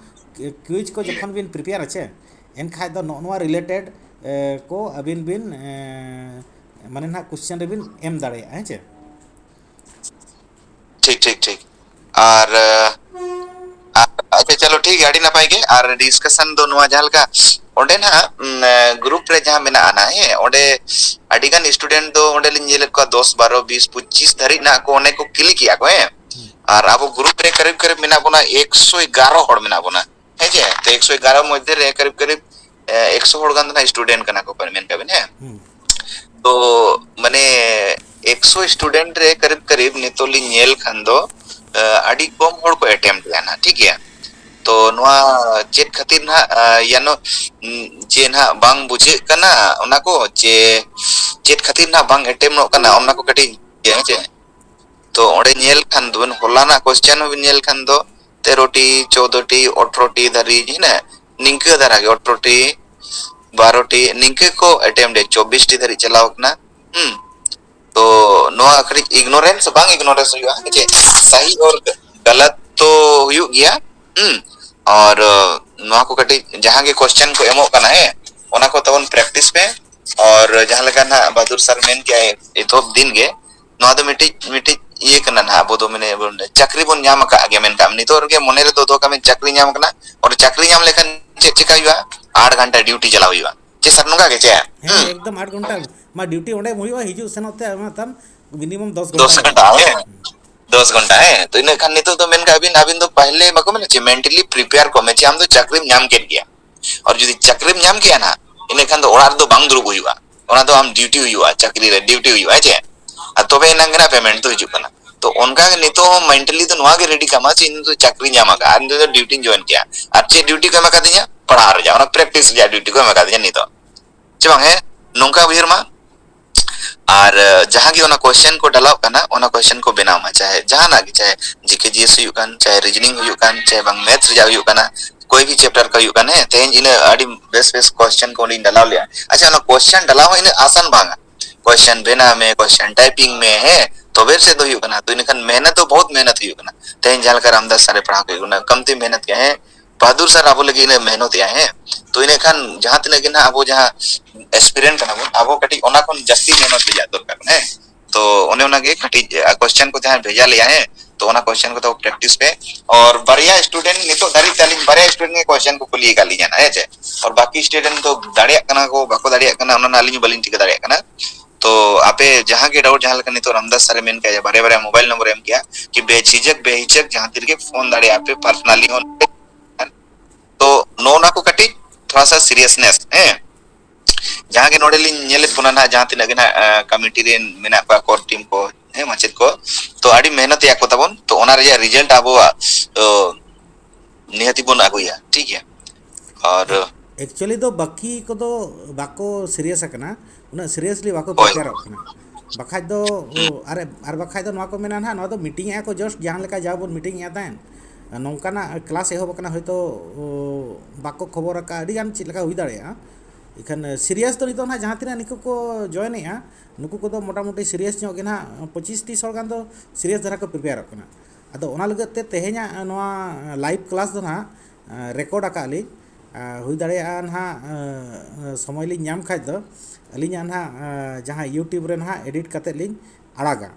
ᱠᱩᱭᱤᱡᱽ ᱠᱚ ᱡᱚᱠᱷᱚᱱ ᱵᱤᱱ ᱯᱨᱤᱯᱮᱭᱟᱨᱟ ᱪᱮ, ᱮᱱᱠᱷᱟᱡ ᱫᱚ ᱱᱚᱜᱼᱚ ᱱᱚᱣᱟ ᱨᱤᱞᱮᱴᱮᱰ, ᱮ, ᱠᱚ ᱟᱹᱵᱤᱱ ᱵᱤᱱ, ᱮ, ᱢᱟᱱᱮ ᱱᱟᱦᱟᱜ ᱠᱚᱥᱪᱮᱱ ᱨᱮᱵᱤᱱ ᱮᱢ ᱫᱟᱲᱮᱭᱟᱜᱼᱟ, ᱦᱮᱸ ᱪᱮ? ᱴᱷᱤᱠ, ᱴᱷᱤᱠ, ᱴᱷᱤᱠ᱾ ᱟᱨ, ᱟᱨ, ᱟᱪᱪᱷᱟ, ᱪᱚᱞᱚ, ᱴᱷᱤᱠ ᱜᱮᱭᱟ, ᱟᱹᱰᱤ ᱱᱟᱯᱟᱭ ᱜᱮ᱾ ᱟᱨ ᱰᱤᱥᱠᱟᱥᱚᱱ ᱫᱚ ᱱᱚᱣᱟ ᱡᱟᱦᱟᱸ ᱞᱮᱠᱟ ᱚᱸᱰᱮ ᱱᱟᱦᱟᱜ, ᱩᱢ, ᱮ, ᱜᱨᱩᱯ ᱨᱮ ᱡᱟᱦᱟᱸ ᱢᱮᱱᱟᱜᱼᱟ ᱱᱟᱦᱟᱜ, ᱦᱮᱸ, ᱚᱸᱰᱮ ᱟᱹᱰᱤ ᱜᱟᱱ ᱥᱴᱩᱰᱮᱱᱴ ᱫᱚ ᱚᱸᱰᱮ ᱞᱤᱧ ᱧᱮᱞᱮᱫ ᱠᱚᱣᱟ ᱫᱚᱥ, ᱵᱟᱨᱚ, ᱵᱤᱥ, ᱯᱚᱸᱪᱤᱥ ᱫᱷᱟᱹᱨᱤᱡ ᱱᱟᱦᱟᱜ ᱠᱚ ᱚᱱᱮ ᱠᱚ ᱠᱞᱤᱠ ᱮᱜᱼᱟ ᱠᱚ, ᱦᱮᱸ᱾ ᱦᱩᱸ᱾ ᱟᱨ ᱟᱵᱚ ᱜᱨᱩᱯ ᱨᱮ ᱠᱟᱨᱤᱵ ᱠᱟᱨᱤᱵ ᱢᱮᱱᱟᱜ ᱵᱚᱱᱟ ᱮᱠᱥᱚ ᱮᱜᱟᱨᱚ ᱦᱚᱲ ᱢᱮᱱᱟᱜ ᱵᱚᱱᱟ, ᱦᱮᱸ ᱪᱮ? ᱛᱚ ᱮᱠᱥᱚ ᱮᱜᱟᱨᱚ ᱢᱚᱫᱽᱫᱷᱮ ᱨᱮ ᱠᱟᱨᱤᱵ ᱠᱟᱨᱤᱵ, ᱮ, ᱮᱠᱥᱚ ᱦᱚᱲ ᱜᱟᱱ ᱫᱚ ᱱᱟᱦᱟᱜ ᱥᱴᱩᱰᱮᱱᱴ ᱠᱟᱱᱟ ᱠᱚ, ᱢᱮᱱ ᱠᱟᱜ ᱵᱮᱱ, ᱦᱮᱸ᱾ ᱦᱩᱸ᱾ ᱛᱚ, ᱢᱟᱱᱮ, ᱮᱠᱥᱚ ᱥᱴᱩᱰᱮᱱᱴ ᱨᱮ ᱠᱟᱨᱤᱵ ᱠᱟᱨᱤᱵ ᱱᱤᱛᱚᱜ ᱞᱤᱧ ᱧᱮᱞ ᱠᱷᱟᱱ ᱫᱚ, ᱮ, ᱟᱹᱰᱤ ᱠᱚᱢ ᱦᱚᱲ ᱠᱚ ᱮᱴᱮᱢᱯᱴ ᱮᱫᱟ ᱱᱟᱦᱟᱜ, ᱴᱷᱤᱠ ᱜᱮᱭᱟ? ᱛᱚ ᱱᱚᱣᱟ ᱪᱮᱫ ᱠᱷᱟᱹᱛᱤᱨ ᱱᱟᱦᱟᱜ, ᱟ, ᱭᱟᱱᱚ, ᱩᱢ, ᱡᱮ ᱱᱟᱦᱟᱜ ᱵᱟᱝ ᱵᱩᱡᱷᱟᱹᱜ ᱠᱟᱱᱟ ᱚᱱᱟ ᱠᱚ, ᱪᱮ ᱪᱮᱫ ᱠᱷᱟᱹᱛᱤᱨ ᱱᱟᱦᱟᱜ ᱵᱟᱝ ᱮᱴᱮᱢᱚᱜ ᱠᱟᱱᱟ ᱚᱱᱟ ᱠᱚ ᱠᱟᱹᱴᱤᱡ, ᱦᱮᱸ ᱪᱮ? ᱛᱚ ᱚᱸᱰᱮ ᱧᱮᱞ ᱠᱷᱟᱱ ᱫᱚᱵᱮᱱ, ᱦᱚᱞᱟᱱᱟᱜ ᱠᱚᱥᱪᱮᱱ ᱦᱚᱸᱵᱮᱱ ᱧᱮᱞ ᱠᱷᱟᱱ ᱫᱚ ᱛᱮᱨᱚ ᱴᱤ, ᱪᱳᱫᱽᱫᱳ ᱴᱤ, ᱟᱴᱷᱨᱚ ᱴᱤ ᱫᱷᱟᱹᱨᱤᱡ, ᱦᱮᱸ, ᱱᱤᱝᱠᱟᱹ ᱫᱷᱟᱨᱟ ᱜᱮ, ᱟᱴᱷᱨᱚ ᱴᱤ, ᱵᱟᱨᱚ ᱴᱤ, ᱱᱤᱝᱠᱟᱹ ᱠᱚ ᱮᱴᱮᱢ ᱮᱫ, ᱪᱚᱵᱵᱤᱥ ᱴᱤ ᱫᱷᱟᱹᱨᱤᱡ ᱪᱟᱞᱟᱣ ᱟᱠᱟᱱᱟ᱾ ᱦᱩᱸ᱾ ᱛᱚ ᱱᱚᱣᱟ ᱠᱟᱹᱴᱤᱡ ᱤᱜᱱᱳᱨᱮᱱᱥ, ᱵᱟᱝ ᱤᱜᱱᱳᱨᱮᱱᱥ ᱦᱩᱭᱩᱜᱼᱟ, ᱦᱮᱸ ᱪᱮ? ᱥᱟᱦᱤ ᱟᱨ ᱜᱟᱞᱟᱛ ᱛᱚ ᱦᱩᱭᱩᱜ ᱜᱮᱭᱟ᱾ ᱦᱩᱸ᱾ ᱟᱨ, ᱟᱸ, ᱱᱚᱣᱟ ᱠᱚ ᱠᱟᱹᱴᱤᱡ ᱡᱟᱦᱟᱸ ᱜᱮ ᱠᱚᱥᱪᱮᱱ ᱠᱚ ᱮᱢᱚᱜ ᱠᱟᱱᱟ, ᱦᱮᱸ, ᱚᱱᱟ ᱠᱚ ᱛᱟᱵᱚᱱ ᱯᱨᱮᱠᱴᱤᱥ ᱯᱮ᱾ ᱟᱨ ᱡᱟᱦᱟᱸ ᱞᱮᱠᱟ ᱱᱟᱦᱟᱜ ᱵᱟᱦᱟᱫᱩᱨ ᱥᱟᱨ ᱢᱮᱱ ᱠᱮᱜᱼᱟᱭ ᱮᱛᱚᱦᱚᱵ ᱫᱤᱱ ᱜᱮ, ᱱᱚᱣᱟ ᱫᱚ ᱢᱤᱫᱴᱤᱡ, ᱢᱤᱫᱴᱤᱡ ᱤᱭᱟᱹ ᱠᱟᱱᱟ ᱱᱟᱦᱟᱜ, ᱟᱵᱚ ᱫᱚ ᱢᱟᱱᱮ ᱵᱚᱱ ᱪᱟᱹᱠᱨᱤ ᱵᱚᱱ ᱧᱟᱢ ᱟᱠᱟᱫ ᱜᱮ ᱢᱮᱱ ᱠᱟᱜ ᱢᱮ᱾ ᱱᱤᱛᱚᱜ ᱨᱮᱜᱮ ᱢᱚᱱᱮ ᱨᱮ ᱫᱚᱦᱚ ᱠᱟᱜ ᱢᱮ, ᱪᱟᱹᱠᱨᱤ ᱧᱟᱢ ᱠᱟᱱᱟ᱾ ᱚᱸᱰᱮ ᱪᱟᱹᱠᱨᱤ ᱧᱟᱢ ᱞᱮᱠᱷᱟᱱ ᱪᱮᱫ ᱪᱮᱠᱟ ᱦᱩᱭᱩᱜᱼᱟ? ᱟᱴ ᱜᱷᱚᱱᱴᱟ ᱰᱤᱭᱩᱴᱤ ᱪᱟᱞᱟᱣ ᱦᱩᱭᱩᱜᱼᱟ᱾ ᱪᱮ ᱥᱟᱨ ᱱᱚᱝᱠᱟ ᱜᱮ ᱪᱮ? ᱦᱮᱸ, ᱦᱩᱸ᱾ ᱮᱠᱫᱚᱢ ᱟᱴ ᱜᱷᱚᱱᱴᱟ ᱢᱟ ᱰᱤᱭᱩᱴᱤ ᱚᱸᱰᱮ ᱮᱢ ᱦᱩᱭᱩᱜᱼᱟ, ᱦᱤᱡᱩᱜ ᱥᱮᱱᱚᱜ ᱛᱮ ᱟᱭᱢᱟ ᱛᱟᱢ ᱢᱤᱱᱤᱢᱟᱢ ᱫᱚᱥ ᱜᱷᱚᱱᱴᱟ ᱫᱚᱥ ᱞᱮᱠᱟ᱾ ᱜᱷᱚᱱᱴᱟ, ᱦᱮᱸ᱾ ᱫᱚᱥ ᱜᱷᱚᱱᱴᱟ, ᱦᱮᱸ᱾ ᱛᱚ ᱤᱱᱟᱹ ᱠᱷᱟᱱ ᱱᱤᱛᱚᱜ ᱫᱚ ᱢᱮᱱ ᱠᱟᱜ ᱵᱤᱱ, ᱟᱹᱵᱤᱱ ᱫᱚ ᱯᱟᱦᱞᱮ ᱵᱟᱠᱚ ᱢᱮᱱᱟ ᱪᱮ, mentally prepare ᱠᱚᱜ ᱢᱮ, ᱪᱮ ᱟᱢ ᱫᱚ ᱪᱟᱹᱠᱨᱤᱢ ᱧᱟᱢ ᱠᱮᱫ ᱜᱮᱭᱟ᱾ ᱟᱨ ᱡᱩᱫᱤ ᱪᱟᱹᱠᱨᱤᱢ ᱧᱟᱢ ᱠᱮᱜᱼᱟ ᱱᱟᱦᱟᱜ, ᱤᱱᱟᱹ ᱠᱷᱟᱱ ᱫᱚ ᱚᱲᱟᱜ ᱨᱮᱫᱚ ᱵᱟᱝ ᱫᱩᱲᱩᱵ ᱦᱩᱭᱩᱜᱼᱟ᱾ ᱚᱱᱟ ᱫᱚ ᱟᱢ ᱰᱤᱭᱩᱴᱤ ᱦᱩᱭᱩᱜᱼᱟ, ᱪᱟᱹᱠᱨᱤ ᱨᱮ ᱰᱤᱭᱩᱴᱤ ᱦᱩᱭᱩᱜᱼᱟ, ᱦᱮᱸ ᱪᱮ? ᱟᱨ ᱛᱚᱵᱮ ᱮᱱᱟᱝ ᱜᱮ ᱱᱟᱦᱟᱜ ᱯᱮᱢᱮᱱᱴ ᱫᱚ ᱦᱤᱡᱩᱜ ᱠᱟᱱᱟ᱾ ᱛᱚ ᱚᱱᱠᱟ ᱜᱮ ᱱᱤᱛᱚᱜ ᱦᱚᱸ mentally ᱫᱚ ᱱᱚᱣᱟ ᱜᱮ ᱨᱮᱰᱤ ᱠᱟᱜ ᱢᱟ ᱡᱮ ᱤᱧ ᱫᱚ ᱪᱟᱹᱠᱨᱤᱧ ᱧᱟᱢ ᱟᱠᱟᱫᱼᱟ, ᱟᱨ ᱤᱧ ᱫᱚ ᱰᱤᱭᱩᱴᱤᱧ ᱡᱚᱭᱮᱱ ᱠᱮᱜᱼᱟ᱾ ᱟᱨ ᱪᱮᱫ ᱰᱤᱭᱩᱴᱤ ᱠᱚ ᱮᱢ ᱟᱠᱟᱫᱤᱧᱟ? ᱯᱟᱲᱦᱟᱣ ᱨᱮᱭᱟᱜ, ᱚᱱᱟ ᱯᱨᱮᱠᱴᱤᱥ ᱨᱮᱭᱟᱜ ᱰᱤᱭᱩᱴᱤ ᱠᱚ ᱮᱢ ᱟᱠᱟᱫᱤᱧᱟ ᱱᱤᱛᱚᱜ᱾ ᱪᱮ ᱵᱟᱝ? ᱦᱮᱸ, ᱱᱚᱝᱠᱟ ᱩᱭᱦᱟᱹᱨ ᱢᱟ᱾ ᱟᱨ, ᱟᱸ, ᱡᱟᱦᱟᱸ ᱜᱮ ᱚᱱᱟ ᱠᱚᱥᱪᱮᱱ ᱠᱚ ᱰᱟᱞᱟᱣᱜ ᱠᱟᱱᱟ, ᱚᱱᱟ ᱠᱚᱥᱪᱮᱱ ᱠᱚ ᱵᱮᱱᱟᱣ ᱢᱟ, ᱪᱟᱦᱮ ᱡᱟᱦᱟᱱᱟᱜ ᱜᱮ, ᱪᱟᱦᱮ ᱡᱤᱠᱮ ᱡᱤᱮᱥ ᱦᱩᱭᱩᱜ ᱠᱟᱱ, ᱪᱟᱦᱮ ᱨᱤᱡᱱᱤᱝ ᱦᱩᱭᱩᱜ ᱠᱟᱱ, ᱪᱟᱦᱮ ᱵᱟᱝ ᱢᱮᱛᱷ ᱨᱮᱭᱟᱜ ᱦᱩᱭᱩᱜ ᱠᱟᱱᱟ, ᱠᱳᱭ ᱵᱷᱤ ᱪᱮᱯᱴᱟᱨ ᱠᱚ ᱦᱩᱭᱩᱜ ᱠᱟᱱ, ᱦᱮᱸ, ᱛᱮᱦᱮᱧ ᱤᱱᱟᱹ ᱟᱹᱰᱤ ᱵᱮᱥ ᱵᱮᱥ ᱠᱚᱥᱪᱮᱱ ᱠᱚ ᱚᱸᱰᱮᱧ ᱰᱟᱞᱟᱣ ᱞᱮᱜᱼᱟ᱾ ᱟᱪᱪᱷᱟ, ᱚᱱᱟ ᱠᱚᱥᱪᱮᱱ ᱰᱟᱞᱟᱣ ᱦᱚᱸ ᱤᱱᱟᱹᱜ ᱟᱥᱟᱱ ᱵᱟᱝᱟ᱾ ᱠᱚᱥᱪᱮᱱ ᱵᱮᱱᱟᱣ ᱢᱮ, ᱠᱚᱥᱪᱮᱱ ᱴᱟᱭᱯᱤᱝ ᱢᱮ, ᱦᱮᱸ, ᱛᱚᱵᱮ ᱥᱮᱫ ᱫᱚ ᱦᱩᱭᱩᱜ ᱠᱟᱱᱟ᱾ ᱛᱚ ᱤᱱᱟᱹᱠᱷᱟᱱ ᱢᱮᱦᱱᱚᱛ ᱫᱚ ᱵᱚᱦᱩᱛ ᱢᱮᱦᱱᱚᱛ ᱦᱩᱭᱩᱜ ᱠᱟᱱᱟ᱾ ᱛᱮᱦᱮᱧ ᱡᱟᱦᱟᱸ ᱞᱮᱠᱟ ᱨᱟᱢᱫᱟᱥ ᱥᱟᱨᱮ ᱯᱟᱲᱦᱟᱣ ᱠᱮᱫ ᱵᱚᱱᱟ, ᱠᱟᱢᱛᱤ ᱢᱮᱦᱱᱚᱛ ᱠᱮᱜᱼᱟ, ᱦᱮᱸ, ᱵᱟᱦᱟᱫᱩᱨ ᱥᱟᱨ ᱟᱵᱚ ᱞᱟᱹᱜᱤᱫ ᱤᱱᱟᱹᱜ ᱢᱮᱦᱱᱚᱛ ᱮᱜᱼᱟ, ᱦᱮᱸ᱾ ᱛᱚ ᱤᱱᱟᱹ ᱠᱷᱟᱱ ᱡᱟᱦᱟᱸ ᱛᱤᱱᱟᱹᱜ ᱜᱮ ᱱᱟᱦᱟᱜ ᱟᱵᱚ ᱡᱟᱦᱟᱸ ᱮᱥᱯᱤᱨᱮᱱᱴ ᱠᱟᱱᱟ ᱵᱚᱱ, ᱟᱵᱚ ᱠᱟᱹᱴᱤᱡ ᱚᱱᱟ ᱠᱷᱚᱱ ᱡᱟᱹᱥᱛᱤ ᱢᱮᱦᱱᱚᱛ ᱨᱮᱭᱟᱜ ᱫᱚᱨᱠᱟᱨ ᱠᱟᱱᱟ, ᱦᱮᱸ᱾ ᱛᱚ ᱚᱱᱮ ᱚᱱᱟ ᱜᱮ ᱠᱟᱹᱴᱤᱡ, ᱟ, ᱠᱚᱥᱪᱮᱱ ᱠᱚ ᱡᱟᱦᱟᱸᱭ ᱵᱷᱮᱡᱟ ᱞᱮᱜᱼᱟ, ᱦᱮᱸ, ᱛᱚ ᱚᱱᱟ ᱠᱚᱥᱪᱮᱱ ᱠᱚᱫᱚ ᱯᱨᱮᱠᱴᱤᱥ ᱯᱮ᱾ ᱟᱨ ᱵᱟᱨᱭᱟ ᱥᱴᱩᱰᱮᱱᱴ ᱱᱤᱛᱚᱜ ᱫᱷᱟᱹᱨᱤᱡ ᱛᱮ ᱟᱹᱞᱤᱧ ᱵᱟᱨᱭᱟ ᱥᱴᱩᱰᱮᱱᱴ ᱜᱮ ᱠᱚᱥᱪᱮᱱ ᱠᱚ ᱠᱩᱞᱤ ᱟᱠᱟᱫ ᱞᱤᱧᱟ, ᱦᱮᱸ ᱪᱮ? ᱟᱨ ᱵᱟᱠᱤ ᱥᱴᱩᱰᱮᱱᱴ ᱫᱚ ᱫᱟᱲᱮᱭᱟᱜ ᱠᱟᱱᱟ ᱠᱚ, ᱵᱟᱠᱚ ᱫᱟᱲᱮᱭᱟᱜ ᱠᱟᱱᱟ, ᱚᱱᱟ ᱱᱟᱜ ᱟᱹᱞᱤᱧ ᱦᱚᱸ ᱵᱟᱹᱞᱤᱧ ᱴᱷᱤᱠᱟᱹ ᱫᱟᱲᱮᱭᱟᱜ ᱠᱟᱱᱟ᱾ ᱛᱚ ᱟᱯᱮ ᱡᱟᱦᱟᱸ ᱜᱮ ᱰᱟᱣᱩᱴ, ᱡᱟᱦᱟᱸ ᱞᱮᱠᱟ ᱱᱤᱛᱚᱜ ᱨᱟᱢᱫᱟᱥ ᱥᱟᱨᱮ ᱢᱮᱱ ᱠᱮᱜᱼᱟ, ᱵᱟᱨᱭᱟ ᱵᱟᱨᱭᱟ ᱢᱳᱵᱟᱭᱤᱞ ᱱᱚᱢᱵᱚᱨ ᱮᱢ ᱠᱮᱜᱼᱟ, ᱠᱤ ᱵᱮᱡᱷᱤᱡᱷᱟᱠ ᱵᱮᱦᱤᱪᱟᱠ ᱡᱟᱦᱟᱸ ᱛᱤ ᱨᱮᱜᱮ ᱯᱷᱳᱱ ᱫᱟᱲᱮᱭᱟᱜᱼᱟ ᱯᱮ ᱯᱟᱨᱥᱚᱱᱟᱞᱤ ᱦᱚᱸ᱾ ᱛᱚ ᱱᱚᱜᱼᱚ ᱱᱟ ᱠᱚ ᱠᱟᱹᱴᱤᱡ ᱛᱷᱚᱲᱟ ᱥᱟ ᱥᱤᱨᱤᱭᱟᱥᱱᱮᱥ, ᱦᱮᱸ, ᱡᱟᱦᱟᱸ ᱜᱮ ᱱᱚᱰᱮ ᱞᱤᱧ ᱧᱮᱞᱮᱫ ᱵᱚᱱᱟ ᱱᱟᱦᱟᱜ, ᱡᱟᱦᱟᱸ ᱛᱤᱱᱟᱹᱜ ᱜᱮ ᱱᱟᱦᱟᱜ, ᱟᱸ, ᱠᱚᱢᱤᱴᱤ ᱨᱮᱱ ᱢᱮᱱᱟᱜ ᱠᱚᱣᱟ, ᱠᱳᱨ ᱴᱤᱢ ᱠᱚ, ᱦᱮᱸ, ᱢᱟᱪᱮᱫ ᱠᱚ, ᱛᱚ ᱟᱹᱰᱤ ᱢᱮᱦᱱᱚᱛ ᱮᱫᱟ ᱠᱚ ᱛᱟᱵᱚᱱ᱾ ᱛᱚ ᱚᱱᱟ ᱨᱮᱭᱟᱜ ᱨᱤᱡᱟᱞᱴ ᱟᱵᱚᱣᱟᱜ, ᱛᱚ ᱱᱤᱦᱟᱹᱛᱤ ᱵᱚᱱ ᱟᱹᱜᱩᱭᱟ, ᱴᱷᱤᱠ ᱜᱮᱭᱟ᱾ ᱟᱨ ᱮᱠᱪᱩᱭᱮᱞᱤ ᱫᱚ ᱵᱟᱹᱠᱤ ᱠᱚᱫᱚ ᱵᱟᱠᱚ ᱥᱤᱨᱤᱭᱟᱥ ᱟᱠᱟᱱᱟ, ᱩᱱᱟᱹᱜ ᱥᱤᱨᱤᱭᱟᱥᱞᱤ ᱵᱟᱠᱚ ᱦᱳᱭ᱾ ᱯᱨᱤᱯᱮᱭᱟᱨᱚᱜ ᱠᱟᱱᱟ᱾ ᱵᱟᱠᱷᱟᱡ ᱫᱚ ᱦᱩᱸ᱾ ᱚ, ᱟᱨ ᱟᱨ ᱵᱟᱠᱷᱟᱡ ᱫᱚ ᱱᱚᱣᱟ ᱠᱚ ᱢᱮᱱᱟ ᱱᱟᱦᱟᱜ, ᱱᱚᱣᱟ ᱫᱚ ᱢᱤᱴᱤᱝ ᱮᱫᱼᱟ ᱠᱚ, ᱡᱟᱥᱴ ᱡᱟᱦᱟᱸ ᱞᱮᱠᱟ ᱡᱟ ᱵᱚᱱ ᱢᱤᱴᱤᱝ ᱮᱫᱼᱟ ᱛᱟᱦᱮᱸᱫ, ᱱᱚᱝᱠᱟᱱᱟᱜ ᱠᱞᱟᱥ ᱮᱦᱚᱵ ᱟᱠᱟᱱᱟ, ᱦᱚᱭᱛᱳ ᱚ, ᱵᱟᱠᱚ ᱠᱷᱚᱵᱚᱨ ᱟᱠᱟᱫᱼᱟ, ᱟᱹᱰᱤ ᱜᱟᱱ ᱪᱮᱫ ᱞᱮᱠᱟ ᱦᱩᱭ ᱫᱟᱲᱮᱭᱟᱜᱼᱟ᱾ ᱮᱱᱠᱷᱟᱱ ᱥᱤᱨᱤᱭᱟᱥ ᱫᱚ ᱱᱤᱛᱚᱜ ᱱᱟᱦᱟᱜ ᱡᱟᱦᱟᱸ ᱛᱤᱱᱟᱹᱜ ᱱᱩᱠᱩ ᱠᱚ ᱡᱚᱭᱮᱱ ᱮᱫᱼᱟ, ᱱᱩᱠᱩ ᱠᱚᱫᱚ ᱢᱚᱴᱟᱢᱩᱴᱤ ᱥᱤᱨᱤᱭᱟᱥ ᱧᱚᱜ ᱜᱮ ᱱᱟᱦᱟᱜ, ᱯᱚᱸᱪᱤᱥ ᱛᱤᱥ ᱦᱚᱲ ᱜᱟᱱ ᱫᱚ ᱥᱤᱨᱤᱭᱟᱥ ᱫᱷᱟᱨᱟ ᱠᱚ ᱯᱨᱤᱯᱮᱭᱟᱨᱚᱜ ᱠᱟᱱᱟ᱾ ᱟᱫᱚ ᱚᱱᱟ ᱞᱟᱹᱜᱤᱫ ᱛᱮ ᱛᱮᱦᱮᱧᱟᱜ ᱱᱚᱣᱟ ᱞᱟᱭᱤᱵᱷ ᱠᱞᱟᱥ ᱫᱚ ᱱᱟᱦᱟᱜ ᱨᱮᱠᱚᱨᱰ ᱟᱠᱟᱫ ᱞᱤᱧ᱾ ᱟᱨ ᱦᱩᱭ ᱫᱟᱲᱮᱭᱟᱜᱼᱟ ᱱᱟᱦᱟᱜ, ᱟᱸ, ᱥᱚᱢᱚᱭ ᱞᱤᱧ ᱧᱟᱢ ᱠᱷᱟᱡ ᱫᱚ ᱟᱹᱞᱤᱧᱟᱜ ᱱᱟᱦᱟᱜ, ᱟᱸ, ᱡᱟᱦᱟᱸ YouTube ᱨᱮ ᱱᱟᱦᱟᱜ ᱮᱰᱤᱴ ᱠᱟᱛᱮᱫ ᱞᱤᱧ ᱟᱲᱟᱜᱟ᱾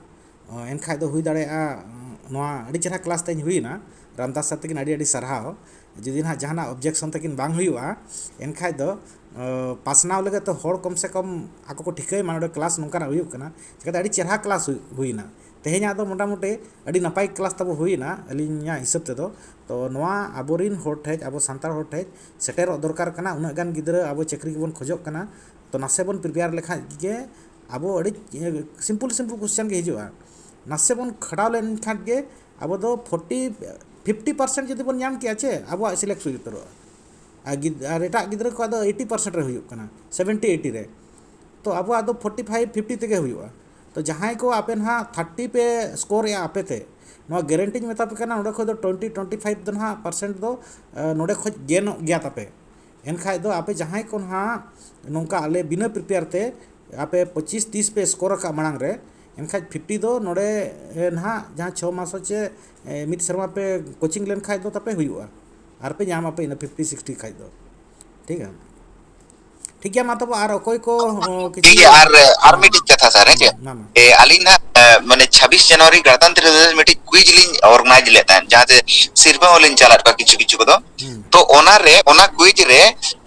ᱚ, ᱮᱱᱠᱷᱟᱡ ᱫᱚ ᱦᱩᱭ ᱫᱟᱲᱮᱭᱟᱜᱼᱟ, ᱩᱸ, ᱱᱚᱣᱟ ᱟᱹᱰᱤ ᱪᱮᱦᱨᱟ ᱠᱞᱟᱥ ᱛᱮᱦᱮᱧ ᱦᱩᱭᱱᱟ᱾ ᱨᱟᱢᱫᱟᱥ ᱥᱟᱨ ᱛᱟᱹᱠᱤᱱ ᱟᱹᱰᱤ ᱟᱹᱰᱤ ᱥᱟᱨᱦᱟᱣ᱾ ᱡᱩᱫᱤ ᱱᱟᱦᱟᱜ ᱡᱟᱦᱟᱱᱟᱜ ᱚᱵᱡᱮᱠᱥᱚᱱ ᱛᱟᱹᱠᱤᱱ ᱵᱟᱝ ᱦᱩᱭᱩᱜᱼᱟ, ᱮᱱᱠᱷᱟᱡ ᱫᱚ, ᱚ, ᱯᱟᱥᱱᱟᱣ ᱞᱟᱹᱜᱤᱫ ᱛᱮ ᱦᱚᱲ ᱠᱚᱢ ᱥᱮ ᱠᱚᱢ ᱟᱠᱚ ᱠᱚ ᱴᱷᱤᱠᱟᱹᱭ ᱢᱟ ᱱᱚᱰᱮ ᱠᱞᱟᱥ ᱱᱚᱝᱠᱟᱱᱟᱜ ᱦᱩᱭᱩᱜ ᱠᱟᱱᱟ᱾ ᱪᱤᱠᱟᱹᱛᱮ ᱟᱹᱰᱤ ᱪᱮᱦᱨᱟ ᱠᱞᱟᱥ ᱦᱩᱭ-, ᱦᱩᱭᱱᱟ᱾ ᱛᱮᱦᱮᱧᱟᱜ ᱫᱚ ᱢᱚᱴᱟᱢᱩᱴᱤ ᱟᱹᱰᱤ ᱱᱟᱯᱟᱭ ᱠᱞᱟᱥ ᱛᱟᱵᱚ ᱦᱩᱭᱱᱟ ᱟᱹᱞᱤᱧᱟᱜ ᱦᱤᱥᱟᱹᱵ ᱛᱮᱫᱚ᱾ ᱛᱚ ᱱᱚᱣᱟ ᱟᱵᱚᱨᱤᱱ ᱦᱚᱲ ᱴᱷᱮᱡ, ᱟᱵᱚ ᱥᱟᱱᱛᱟᱲ ᱦᱚᱲ ᱴᱷᱮᱡ ᱥᱮᱴᱮᱨᱚᱜ ᱫᱚᱨᱠᱟᱨ ᱠᱟᱱᱟ᱾ ᱩᱱᱟᱹᱜ ᱜᱟᱱ ᱜᱤᱫᱽᱨᱟᱹ ᱟᱵᱚ ᱪᱟᱹᱠᱨᱤ ᱜᱮᱵᱚᱱ ᱠᱷᱚᱡᱚᱜ ᱠᱟᱱᱟ᱾ ᱛᱚ ᱱᱟᱥᱮ ᱵᱚᱱ ᱯᱨᱤᱯᱮᱭᱟᱨ ᱞᱮᱠᱷᱟᱡ ᱜᱮ ᱟᱵᱚ ᱟᱹᱰᱤ ᱥᱤᱢᱯᱚᱞ ᱥᱤᱢᱯᱚᱞ ᱠᱚᱥᱪᱮᱱ ᱜᱮ ᱦᱤᱡᱩᱜᱼᱟ᱾ ᱱᱟᱥᱮ ᱵᱚᱱ ᱠᱷᱟᱴᱟᱣ ᱞᱮᱱᱠᱷᱟᱱ ᱜᱮ ᱟᱵᱚ ᱫᱚ ᱯᱷᱳᱨᱴᱤ, ᱯᱷᱤᱯᱴᱤ ᱯᱟᱨᱥᱮᱱᱴ ᱡᱩᱫᱤ ᱵᱚᱱ ᱧᱟᱢ ᱠᱮᱭᱟ ᱪᱮ, ᱟᱵᱚᱣᱟᱜ ᱥᱤᱞᱮᱠᱴ ᱦᱩᱭ ᱩᱛᱟᱹᱨᱚᱜᱼᱟ᱾ ᱟᱨ ᱜᱤᱫ-, ᱟᱨ ᱮᱴᱟᱜ ᱜᱤᱫᱽᱨᱟᱹ ᱠᱚᱣᱟᱜ ᱫᱚ ᱮᱭᱤᱴᱤ ᱯᱟᱨᱥᱮᱱᱴ ᱨᱮ ᱦᱩᱭᱩᱜ ᱠᱟᱱᱟ, ᱥᱮᱵᱷᱮᱱᱴᱤ ᱮᱭᱤᱴᱤ ᱨᱮ᱾ ᱛᱚ ᱟᱵᱚᱣᱟᱜ ᱫᱚ ᱯᱷᱳᱨᱴᱤ ᱯᱷᱟᱭᱤᱵᱷ ᱯᱷᱤᱯᱴᱤ ᱛᱮᱜᱮ ᱦᱩᱭᱩᱜᱼᱟ᱾ ᱛᱚ ᱡᱟᱦᱟᱸᱭ ᱠᱚ ᱟᱯᱮ ᱱᱟᱦᱟᱜ ᱛᱷᱟᱨᱴᱤ ᱯᱮ ᱥᱠᱳᱨ ᱮᱜᱼᱟ ᱟᱯᱮ ᱛᱮ, ᱱᱚᱣᱟ ᱜᱮᱨᱮᱱᱴᱤᱧ ᱢᱮᱛᱟ ᱯᱮ ᱠᱟᱱᱟ, ᱱᱚᱸᱰᱮ ᱠᱷᱚᱡ ᱫᱚ ᱴᱩᱭᱮᱱᱴᱤ, ᱴᱩᱭᱮᱱᱴᱤ ᱯᱷᱟᱭᱤᱵᱷ ᱫᱚ ᱱᱟᱦᱟᱜ ᱯᱟᱨᱥᱮᱱᱴ ᱫᱚ, ᱮ, ᱱᱚᱸᱰᱮ ᱠᱷᱚᱡ ᱜᱮᱱᱚᱜ ᱜᱮᱭᱟ ᱛᱟᱯᱮ᱾ ᱮᱱᱠᱷᱟᱡ ᱫᱚ ᱟᱯᱮ ᱡᱟᱦᱟᱸᱭ ᱠᱚ ᱱᱟᱦᱟᱜ ᱱᱚᱝᱠᱟ ᱟᱞᱮ ᱵᱤᱱᱟᱹ ᱯᱨᱤᱯᱮᱭᱟᱨ ᱛᱮ ᱟᱯᱮ ᱯᱚᱸᱪᱤᱥ ᱛᱤᱥ ᱯᱮ ᱥᱠᱳᱨ ᱟᱠᱟᱫ ᱢᱟᱲᱟᱝ ᱨᱮ, ᱮᱱᱠᱷᱟᱡ ᱯᱷᱤᱯᱴᱤ ᱫᱚ ᱱᱚᱰᱮ, ᱮ, ᱱᱟᱦᱟᱜ ᱡᱟᱦᱟᱸ ᱪᱷᱚ ᱢᱟᱥ ᱪᱮ, ᱮ, ᱢᱤᱫ ᱥᱮᱨᱢᱟ ᱯᱮ ᱠᱳᱪᱤᱝ ᱞᱮᱱᱠᱷᱟᱡ ᱫᱚ ᱛᱟᱯᱮ ᱦᱩᱭᱩᱜᱼᱟ, ᱟᱨ ᱯᱮ ᱧᱟᱢ ᱟᱯᱮ ᱤᱱᱟᱹ ᱯᱷᱤᱯᱴᱤ ᱥᱤᱠᱥᱴᱤ ᱠᱷᱟᱡ ᱫᱚ᱾ ᱴᱷᱤᱠ ᱜᱮᱭᱟ, ᱴᱷᱤᱠ ᱜᱮᱭᱟ᱾ ᱢᱟ ᱛᱚᱵᱮ ᱟᱨ ᱚᱠᱚᱭ ᱠᱚ, ᱚ, ᱴᱷᱤᱠ ᱠᱤᱪᱷᱩ, ᱜᱮᱭᱟ᱾ ᱟᱨ, ᱟᱨ ᱦᱮᱸ, ᱢᱤᱫᱴᱤᱡ ᱠᱟᱛᱷᱟ ᱥᱟᱨ, ᱦᱮᱸ ᱪᱮ? ᱦᱮᱸ, ᱢᱟ, ᱢᱟ᱾ ᱮ, ᱟᱹᱞᱤᱧ ᱱᱟᱦᱟᱜ, ᱮ, ᱢᱟᱱᱮ ᱪᱷᱟᱵᱵᱤᱥ ᱡᱟᱱᱩᱣᱟᱨᱤ ᱜᱟᱱᱟᱛᱟᱱᱛᱨᱤ ᱫᱤᱵᱚᱥ ᱢᱤᱫᱴᱤᱡ ᱠᱩᱭᱤᱡᱽ ᱞᱤᱧ ᱚᱨᱜᱟᱱᱟᱭᱤᱡᱽ ᱞᱮᱫ ᱛᱟᱦᱮᱸᱫ, ᱡᱟᱦᱟᱸᱛᱮ ᱥᱤᱨᱯᱟᱹ ᱦᱚᱸᱞᱤᱧ ᱪᱟᱞᱟᱫ ᱠᱚᱣᱟ ᱠᱤᱪᱷᱩ ᱠᱤᱪᱷᱩ ᱠᱚᱫᱚ᱾ ᱦᱩᱸ, ᱛᱚ ᱚᱱᱟᱨᱮ, ᱚᱱᱟ ᱠᱩᱭᱤᱡᱽ ᱨᱮ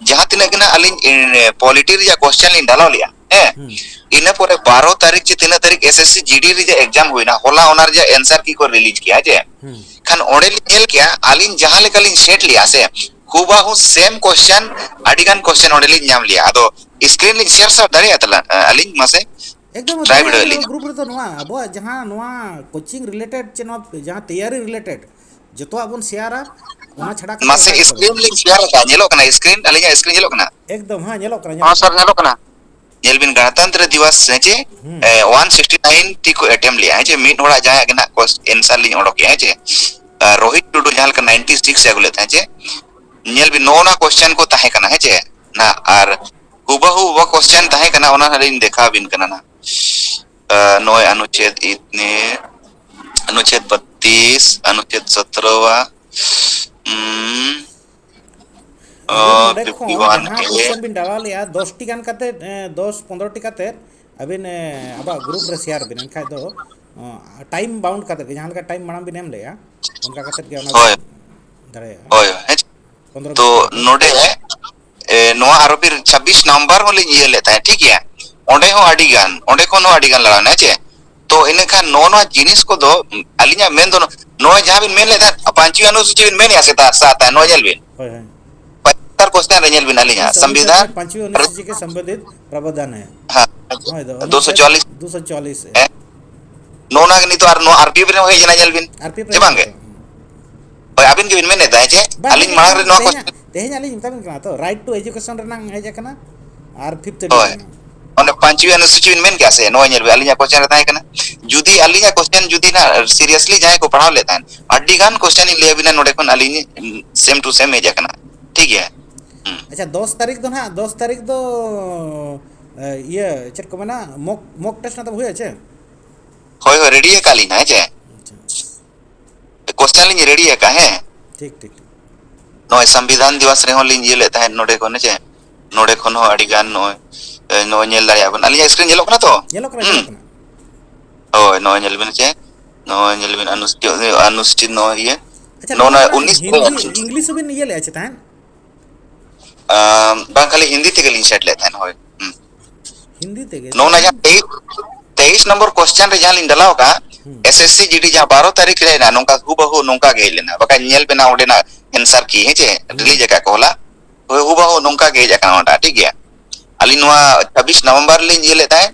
ᱡᱟᱦᱟᱸ ᱛᱤᱱᱟᱹᱜ ᱜᱮ ᱱᱟᱦᱟᱜ ᱟᱹᱞᱤᱧ, ᱮ, ᱯᱚᱞᱤᱴᱤ ᱨᱮᱭᱟᱜ ᱠᱚᱥᱪᱮᱱ ᱞᱤᱧ ᱰᱷᱟᱞᱟᱣ ᱞᱮᱜᱼᱟ, ᱦᱮᱸ, ᱦᱩᱸ, ᱤᱱᱟᱹ ᱯᱚᱨᱮ ᱵᱟᱨᱚ ᱛᱟᱹᱨᱤᱠᱷ ᱪᱮ ᱛᱤᱱᱟᱹᱜ ᱛᱟᱹᱨᱤᱠᱷ ᱮᱥ ᱮᱥ ᱥᱤ ᱡᱤ ᱰᱤ ᱨᱮᱭᱟᱜ ᱮᱠᱡᱟᱢ ᱦᱩᱭᱱᱟ, ᱦᱚᱞᱟ ᱚᱱᱟ ᱨᱮᱭᱟᱜ ᱮᱱᱥᱟᱨ ᱠᱤ ᱠᱚ ᱨᱤᱞᱤᱡᱽ ᱠᱮᱜᱼᱟ, ᱡᱮ ᱦᱩᱸ, ᱠᱷᱟᱱ ᱚᱸᱰᱮ ᱞᱤᱧ ᱧᱮᱞ ᱠᱮᱜᱼᱟ, ᱟᱹᱞᱤᱧ ᱡᱟᱦᱟᱸ ᱞᱮᱠᱟ ᱞᱤᱧ ᱥᱮᱴ ᱞᱮᱜᱼᱟ ᱥᱮ, ᱦᱩᱵᱟᱦᱩ ᱥᱮᱢ ᱠᱚᱥᱪᱮᱱ, ᱟᱹᱰᱤ ᱜᱟᱱ ᱠᱚᱥᱪᱮᱱ ᱚᱸᱰᱮ ᱞᱤᱧ ᱧᱟᱢ ᱞᱮᱜᱼᱟ᱾ ᱟᱫᱚ ᱥᱠᱨᱤᱱ ᱞᱤᱧ ᱥᱮᱭᱟᱨ ᱥᱟᱨ ᱫᱟᱲᱮᱭᱟᱜᱼᱟ ᱛᱟᱞᱟᱝ, ᱟᱹᱞᱤᱧ ᱢᱟᱥᱮ? ᱮᱠᱫᱚᱢ ᱴᱨᱟᱭ ᱫᱟᱲᱮᱭᱟᱜᱼᱟ ᱵᱤᱰᱟᱹᱣᱮᱫ ᱵᱤᱱ᱾ ᱞᱤᱧ᱾ ᱟᱵᱚ ᱜᱨᱩᱯ ᱨᱮᱫᱚ ᱱᱚᱣᱟ ᱟᱵᱚᱣᱟᱜ ᱡᱟᱦᱟᱸ ᱱᱚᱣᱟ ᱠᱳᱪᱤᱝ ᱨᱤᱞᱮᱴᱮᱰ ᱪᱮ ᱱᱚᱣᱟ ᱡᱟᱦᱟᱸ ᱛᱮᱭᱟᱨᱤ ᱨᱤᱞᱮᱴᱮᱰ ᱡᱚᱛᱚᱣᱟᱜ ᱵᱚᱱ ᱥᱮᱭᱟᱨᱟ᱾ ᱚᱱᱟ ᱪᱷᱟᱰᱟ ᱠᱟᱛᱮ ᱢᱟᱥᱮ ᱥᱠᱨᱤᱱ ᱞᱤᱧ ᱥᱮᱭᱟᱨ ᱟᱠᱟᱫ, ᱧᱮᱞᱚᱜ ᱠᱟᱱᱟ ᱥᱠᱨᱤᱱ? ᱟᱹᱞᱤᱧᱟᱜ ᱥᱠᱨᱤᱱ ᱧᱮᱞᱚᱜ ᱠᱟᱱᱟ? ᱮᱠᱫᱚᱢ, ᱦᱮᱸ, ᱧᱮᱞᱚᱜ ᱠᱟᱱᱟ, ᱦᱚᱸ ᱧᱮᱞᱚᱜ ᱥᱟᱨ, ᱧᱮᱞᱚᱜ ᱠᱟᱱᱟ᱾ ᱧᱮᱞ ᱵᱤᱱ, ᱜᱟᱱᱟᱛᱟᱱᱛᱨᱚ ᱫᱤᱵᱚᱥ ᱦᱮᱸ ᱪᱮ, ᱦᱩᱸ᱾ ᱮ, ᱚᱣᱟᱱ ᱥᱤᱠᱥᱴᱤ ᱱᱟᱭᱤᱱ ᱴᱤ ᱠᱚ ᱮᱴᱮᱢ ᱞᱮᱜᱼᱟ ᱦᱮᱸ ᱪᱮ, ᱢᱤᱫ ᱦᱚᱲᱟᱜ ᱡᱟᱦᱟᱸᱭᱟᱜ ᱜᱮ ᱱᱟᱜ ᱠᱚᱥ-, ᱮᱱᱥᱟᱨ ᱞᱤᱧ ᱚᱰᱚᱠᱮᱜᱼᱟ ᱦᱮᱸ ᱪᱮ᱾ ᱟᱨ ᱨᱳᱦᱤᱛ ᱴᱩᱰᱩ ᱡᱟᱦᱟᱸ ᱞᱮᱠᱟ ᱱᱟᱭᱤᱱᱴᱤ ᱥᱤᱠᱥ ᱮ ᱟᱹᱜᱩ ᱞᱮᱫ ᱛᱟᱦᱮᱸ ᱪᱮ, ᱧᱮᱞ ᱵᱤᱱ, ᱱᱚᱜᱼᱚ ᱱᱚᱣᱟ ᱠᱚᱥᱪᱮᱱ ᱠᱚ ᱛᱟᱦᱮᱸ ᱠᱟᱱᱟ ᱦᱮᱸ ᱪᱮ, ᱱᱟᱜ, ᱟᱨ ᱦᱩᱵᱟᱦᱩ ᱚᱠᱟ ᱠᱚᱥᱪᱮᱱ ᱛᱟᱦᱮᱸ ᱠᱟᱱᱟ, ᱚᱱᱟ ᱦᱟᱸᱜ ᱞᱤᱧ ᱫᱮᱠᱷᱟᱣ ᱟᱵᱤᱱ ᱠᱟᱱᱟ ᱱᱟᱜ᱾ ᱟ, ᱱᱚᱜᱼᱚᱭ ᱚᱱᱩᱪᱷᱮᱫ ᱤᱛᱱᱤ, ᱚᱱᱩᱪᱷᱮᱫ ᱵᱟᱛᱤᱥ, ᱚᱱᱩᱪᱷᱮᱫ ᱥᱚᱛᱨᱚ ᱟ, ᱩᱢ, ᱟᱹᱵᱤᱱ ᱚ, ᱱᱚᱰᱮ ᱠᱷᱚᱱ ᱯᱷᱤᱯᱴᱤ ᱚᱣᱟᱱ ᱡᱟᱦᱟᱸ ᱮ᱾ ᱠᱚᱥᱪᱮᱱ ᱵᱤᱱ ᱰᱟᱞᱟᱣ ᱞᱮᱜᱼᱟ, ᱫᱚᱥ ᱴᱤ ᱜᱟᱱ ᱠᱟᱛᱮ, ᱮ, ᱫᱚᱥ, ᱯᱚᱱᱫᱽᱨᱚ ᱴᱤ ᱠᱟᱛᱮ ᱟᱹᱵᱤᱱ, ᱮ, ᱟᱵᱚᱣᱟᱜ ᱜᱨᱩᱯ ᱨᱮ ᱥᱮᱭᱟᱨ ᱵᱤᱱ, ᱮᱱᱠᱷᱟᱡ ᱫᱚ, ᱚ, ᱴᱟᱭᱤᱢ ᱵᱟᱣᱩᱱᱰ ᱠᱟᱛᱮ ᱜᱮ, ᱡᱟᱦᱟᱸ ᱞᱮᱠᱟ ᱴᱟᱭᱤᱢ ᱢᱟᱲᱟᱝ ᱵᱤᱱ ᱮᱢ ᱞᱮᱜᱼᱟ, ᱚᱱᱠᱟ ᱠᱟᱛᱮ ᱜᱮ ᱚᱱᱟ ᱦᱳᱭ᱾ ᱵᱤᱱ ᱫᱟᱲᱮᱭᱟᱜᱼᱟ᱾ ᱦᱳᱭ, ᱦᱳᱭ, ᱦᱮᱸ᱾ ᱯᱚᱱᱫᱽᱨᱚ ᱛᱚ, ᱵᱷᱤᱛᱨᱤ ᱨᱮ᱾ ᱱᱚᱰᱮ, ᱮ, ᱱᱚᱣᱟ ᱟᱨᱚ ᱯᱷᱤᱨ ᱪᱷᱟᱵᱵᱤᱥ ᱱᱟᱢᱵᱟᱨ ᱦᱚᱸᱞᱤᱧ ᱤᱭᱟᱹ ᱞᱮᱫ ᱛᱟᱦᱮᱸᱫ, ᱴᱷᱤᱠ ᱜᱮᱭᱟ? ᱚᱸᱰᱮ ᱦᱚᱸ ᱟᱹᱰᱤ ᱜᱟᱱ, ᱚᱸᱰᱮ ᱠᱷᱚᱱ ᱦᱚᱸ ᱟᱹᱰᱤ ᱜᱟᱱ ᱞᱟᱲᱟᱣ ᱮᱱᱟ, ᱦᱮᱸ ᱪᱮ? ᱛᱚ, ᱤᱱᱟᱹᱠᱷᱟᱱ ᱱᱚᱜᱼᱚ ᱱᱚᱣᱟ ᱡᱤᱱᱤᱥ ᱠᱚᱫᱚ, ᱟᱹᱞᱤᱧᱟᱜ ᱢᱮᱱ ᱫᱚ ᱱᱚ-, ᱱᱚᱜᱼᱚᱭ ᱡᱟᱦᱟᱸ ᱵᱤᱱ ᱢᱮᱱ ᱞᱮᱫᱟ, ᱯᱟᱸᱪᱣᱤ ᱚᱱᱩᱥᱩᱪᱤ ᱵᱤᱱ ᱢᱮᱱᱮᱫᱼᱟ ᱥᱮ ᱛᱟ-, ᱥᱟᱛ, ᱱᱚᱜᱼᱚᱭ ᱧᱮᱞ ᱵᱤᱱ᱾ ᱦᱳᱭ, ᱦᱳᱭ᱾ ᱯᱚᱸᱪᱟᱛᱛᱳᱨ ᱠᱚᱥᱪᱮᱱ ᱨᱮ ᱧᱮᱞ ᱵᱤᱱ ᱟᱹᱞᱤᱧᱟᱜ ᱤᱥ ᱥᱚᱝᱵᱤᱫᱷᱟᱱ ᱚᱱᱩᱥᱩᱪᱤ ᱨᱮ ᱯᱟᱸᱪᱣᱤ ᱚᱱᱩᱥᱩᱪᱤ ᱠᱮ ᱥᱚᱢᱵᱚᱱᱫᱷᱤᱛ ᱯᱨᱟᱵᱚᱫᱷᱟᱱ ᱦᱮ᱾ ᱦᱮᱸ, ᱦᱳᱭ ᱫᱚ, ᱚᱱᱩᱪᱷᱮᱫ ᱫᱩᱥᱚ ᱪᱩᱣᱟᱞᱤᱥ᱾ ᱫᱩᱥᱚ ᱪᱩᱣᱟᱞᱤᱥ ᱮ᱾ ᱦᱮᱸ᱾ ᱱᱚᱜᱼᱚ ᱱᱚᱣᱟ ᱜᱮ ᱱᱤᱛᱚᱜ ᱟᱨ ᱱᱚᱣᱟ ᱟᱨ ᱯᱤ ᱮᱯᱷ ᱨᱮᱦᱚᱸ ᱦᱮᱡ ᱮᱱᱟ, ᱧᱮᱞ ᱵᱤᱱ᱾ ᱟᱨ ᱯᱤ ᱮᱯᱷ ᱨᱮ ᱪᱮ ᱦᱮᱡ ᱵᱟᱝ ᱜᱮ? ᱮᱱᱟ ᱛᱚ, ᱦᱩᱸ᱾ ᱦᱳᱭ, ᱟᱹᱵᱤᱱ ᱜᱮᱵᱤᱱ ᱢᱮᱱᱮᱫ ᱛᱟᱦᱮᱸᱫ ᱡᱮ ᱵᱟᱝ, ᱟᱹᱞᱤᱧ ᱤᱧ ᱢᱟᱲᱟᱝ ᱨᱮ ᱱᱚᱣᱟ ᱛᱮᱦᱮᱧᱟᱜ, question ᱛᱮᱦᱮᱧᱟᱜ ᱞᱤᱧ ᱢᱮᱛᱟ ᱵᱤᱱ ᱠᱟᱱᱟ ᱛᱚ, right to education ᱨᱮᱱᱟᱜ ᱦᱮᱡ ᱟᱠᱟᱱᱟ ᱟᱨ fifth schedule ᱦᱳᱭ᱾ ᱨᱮᱱᱟᱜ᱾ ᱚᱱᱮ ᱯᱟᱸᱪᱣᱤ ᱚᱱᱩᱥᱩᱪᱤ ᱵᱤᱱ ᱢᱮᱱ ᱠᱮᱜᱼᱟ ᱥᱮ, ᱱᱚᱜᱼᱚᱭ ᱧᱮᱞ ᱵᱤᱱ, ᱟᱹᱞᱤᱧᱟᱜ question ᱨᱮ ᱛᱟᱦᱮᱸ ᱠᱟᱱᱟ᱾ ᱡᱩᱫᱤ ᱟᱹᱞᱤᱧᱟᱜ question ᱡᱩᱫᱤ ᱱᱟᱜ seriously ᱡᱟᱦᱟᱸᱭ ᱠᱚ ᱯᱟᱲᱦᱟᱣ ᱞᱮᱫ ᱛᱟᱦᱮᱸᱫ, ᱟᱹᱰᱤ ᱜᱟᱱ question ᱤᱧ ᱞᱟᱹᱭ ᱟᱵᱤᱱᱟ ᱱᱚᱰᱮ ᱠᱷᱚᱱ ᱟᱹᱞᱤᱧ same to same ᱦᱮᱡ ᱟᱠᱟᱱᱟ᱾ ᱴᱷᱤᱠ ᱜᱮᱭᱟ? ᱦᱩᱸ᱾ ᱟᱪᱪᱷᱟ, ᱫᱚᱥ ᱛᱟᱹᱨᱤᱠᱷ ᱫᱚ ᱱᱟᱦᱟᱜ, ᱫᱚᱥ ᱛᱟᱹᱨᱤᱠᱷ ᱫᱚ, ᱮ, ᱤᱭᱟᱹ, ᱪᱮᱫ ᱠᱚ ᱢᱮᱱᱟ, mock, mock test ᱱᱟᱜ ᱫᱚ ᱦᱩᱭᱩᱜᱼᱟ ᱪᱮ? ᱦᱳᱭ, ᱦᱳᱭ, ready ᱟᱠᱟᱫ ᱞᱤᱧ ᱦᱟᱸᱜ, ᱦᱮᱸ ᱪᱮ? ᱟᱪᱪᱷᱟ᱾ Question ᱞᱤᱧ ready ᱟᱠᱟᱫ, ᱦᱮᱸ᱾ ᱴᱷᱤᱠ, ᱴᱷᱤᱠ, ᱴᱷᱤᱠ᱾ ᱱᱚᱜᱼᱚᱭ ᱥᱚᱝᱵᱤᱫᱷᱟᱱ ᱫᱤᱵᱚᱥ ᱨᱮᱦᱚᱸ ᱞᱤᱧ ᱤᱭᱟᱹ ᱞᱮᱫ ᱛᱟᱦᱮᱸᱫ ᱱᱚᱰᱮ ᱠᱷᱚᱱ, ᱦᱮᱸ ᱪᱮ? ᱱᱚᱰᱮ ᱠᱷᱚᱱ ᱦᱚᱸ ᱟᱹᱰᱤ ᱜᱟᱱ ᱱᱚᱜᱼᱚᱭ, ᱮ, ᱱᱚᱜᱼᱚᱭ ᱧᱮᱞ ᱫᱟᱲᱮᱭᱟᱜ ᱵᱮᱱ᱾ ᱟᱹᱞᱤᱧᱟᱜ screen ᱧᱮᱞᱚᱜ ᱠᱟᱱᱟ ᱛᱚ? ᱧᱮᱞᱚᱜ ᱠᱟᱱᱟ, ᱦᱩᱸ᱾ ᱧᱮᱞᱚᱜ ᱠᱟᱱᱟ᱾ ᱦᱳᱭ, ᱱᱚᱜᱼᱚᱭ ᱧᱮᱞ ᱵᱮᱱ ᱪᱮ, ᱱᱚᱜᱼᱚᱭ ᱧᱮᱞ ᱵᱮᱱ ᱚᱱᱩᱥᱴᱷᱤᱛ, ᱚᱱᱩᱥᱴᱷᱤᱛ ᱱᱚᱜᱼᱚᱭ ᱤᱭᱟᱹ᱾ ᱟᱪᱪᱷᱟ, ᱱᱚᱜᱼᱚ ᱱᱚᱣᱟ ᱱᱚᱣᱟ ᱨᱮᱱᱟᱜ ᱤᱝᱞᱤᱥ ᱛᱮ Hindi, English ᱦᱚᱸᱵᱤᱱ ᱤᱭᱟᱹ ᱞᱮᱜᱼᱟ ᱪᱮ ᱛᱟᱦᱮᱸᱫ? ᱟᱢ, ᱵᱟᱝ, ᱠᱷᱟᱹᱞᱤ ᱦᱤᱱᱫᱤ ᱛᱮᱜᱮ ᱞᱤᱧ set ᱞᱮᱫ ᱛᱟᱦᱮᱸᱫ, ᱦᱳᱭ᱾ ᱦᱩᱸ᱾ ᱦᱤᱱᱫᱤ ᱛᱮᱜᱮ, ᱱᱚᱜᱼᱚ ᱱᱟ ᱛᱟᱦᱚᱞᱮ ᱡᱟᱦᱟᱸ ᱛᱮᱭᱤᱥ, ᱛᱮᱭᱤᱥ ᱱᱚᱢᱵᱚᱨ question ᱨᱮ ᱡᱟᱦᱟᱸ ᱞᱤᱧ ᱰᱟᱞᱟᱣ ᱟᱠᱟᱫ, ᱦᱩᱸ᱾ S S C G D ᱡᱟᱦᱟᱸ ᱵᱟᱨᱚ ᱛᱟᱹᱨᱤᱠᱷ ᱨᱮ ᱦᱮᱡ ᱮᱱᱟ, ᱱᱚᱝᱠᱟ ᱦᱩᱵᱟᱦᱩ ᱱᱚᱝᱠᱟ ᱜᱮ ᱦᱮᱡ ᱞᱮᱱᱟ᱾ ᱵᱟᱠᱷᱟᱡ ᱧᱮᱞ ᱵᱮᱱᱟ ᱚᱸᱰᱮᱱᱟᱜ answer key, ᱦᱮᱸ ᱪᱮ? ᱦᱩᱸ᱾ Release ᱟᱠᱟᱫ ᱠᱚ ᱦᱚᱞᱟ᱾ ᱦᱳᱭ, ᱦᱩᱵᱟᱦᱩ ᱱᱚᱝᱠᱟ ᱜᱮ ᱦᱮᱡ ᱟᱠᱟᱱᱟ ᱚᱱᱟᱴᱟᱜ, ᱴᱷᱤᱠ ᱜᱮᱭᱟ? ᱟᱹᱞᱤᱧ ᱱᱚᱣᱟ ᱪᱷᱟᱵᱵᱤᱥ ᱱᱚᱵᱷᱮᱢᱵᱚᱨ ᱞᱤᱧ ᱤᱭᱟᱹ ᱞᱮᱫ ᱛᱟᱦᱮᱸᱫ,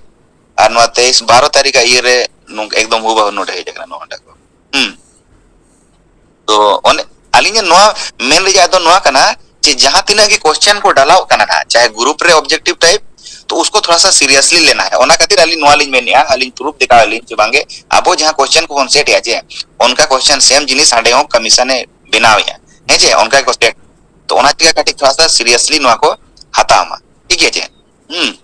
ᱟᱨ ᱱᱚᱣᱟ ᱛᱮᱭᱤᱥ ᱵᱟᱨᱚ ᱛᱟᱹᱨᱤᱠᱷ ᱤᱭᱟᱹ ᱨᱮ ᱱᱚᱝᱠᱟ ᱮᱠᱫᱚᱢ ᱦᱩᱵᱟᱦᱩ ᱱᱚᱰᱮ ᱦᱮᱡ ᱟᱠᱟᱱᱟ ᱱᱚᱣᱟᱴᱟᱜ ᱠᱚ᱾ ᱦᱩᱸ᱾ ᱛᱚ ᱚᱱᱮ ᱟᱹᱞᱤᱧᱟᱜ ᱱᱚᱣᱟ ᱢᱮᱱ ᱨᱮᱭᱟᱜ ᱫᱚ ᱱᱚᱣᱟ ᱠᱟᱱᱟ ᱡᱮ ᱡᱟᱦᱟᱸ ᱛᱤᱱᱟᱹᱜ ᱜᱮ question ᱠᱚ ᱰᱟᱞᱟᱣᱚᱜ ᱠᱟᱱᱟ ᱱᱟᱦᱟᱜ, ᱪᱟᱦᱮ group ᱨᱮ objective type, ᱛᱚ ᱩᱥᱠᱚ ᱛᱷᱚᱲᱟ ᱥᱟ seriously ᱞᱮᱱᱟ ᱦᱮ᱾ ᱚᱱᱟ ᱠᱷᱟᱹᱛᱤᱨ ᱟᱹᱞᱤᱧ ᱱᱚᱣᱟ ᱞᱤᱧ ᱢᱮᱱᱮᱜᱼᱟ, ᱟᱹᱞᱤᱧ proof ᱫᱮᱠᱷᱟᱣ ᱟᱹᱞᱤᱧ ᱡᱮ ᱵᱟᱝᱜᱮ ᱟᱵᱚ ᱡᱟᱦᱟᱸ question ᱠᱚᱵᱚᱱ set ᱮᱜᱼᱟ ᱡᱮ ᱚᱱᱠᱟ question same ᱡᱤᱱᱤᱥ ᱦᱟᱸᱰᱮ ᱦᱚᱸ commission ᱮ ᱵᱮᱱᱟᱣᱮᱜᱼᱟ, ᱦᱮᱸ ᱪᱮ? ᱚᱱᱠᱟ ᱜᱮᱠᱚ set᱾ ᱛᱚ ᱚᱱᱟ ᱪᱤᱠᱟ ᱠᱟᱹᱴᱤᱡ ᱛᱷᱚᱲᱟ ᱥᱟ seriously ᱱᱚᱣᱟ ᱠᱚ ᱦᱟᱛᱟᱣ ᱢᱟ, ᱴᱷᱤᱠ ᱜᱮᱭᱟ ᱪᱮ? ᱦᱩᱸ᱾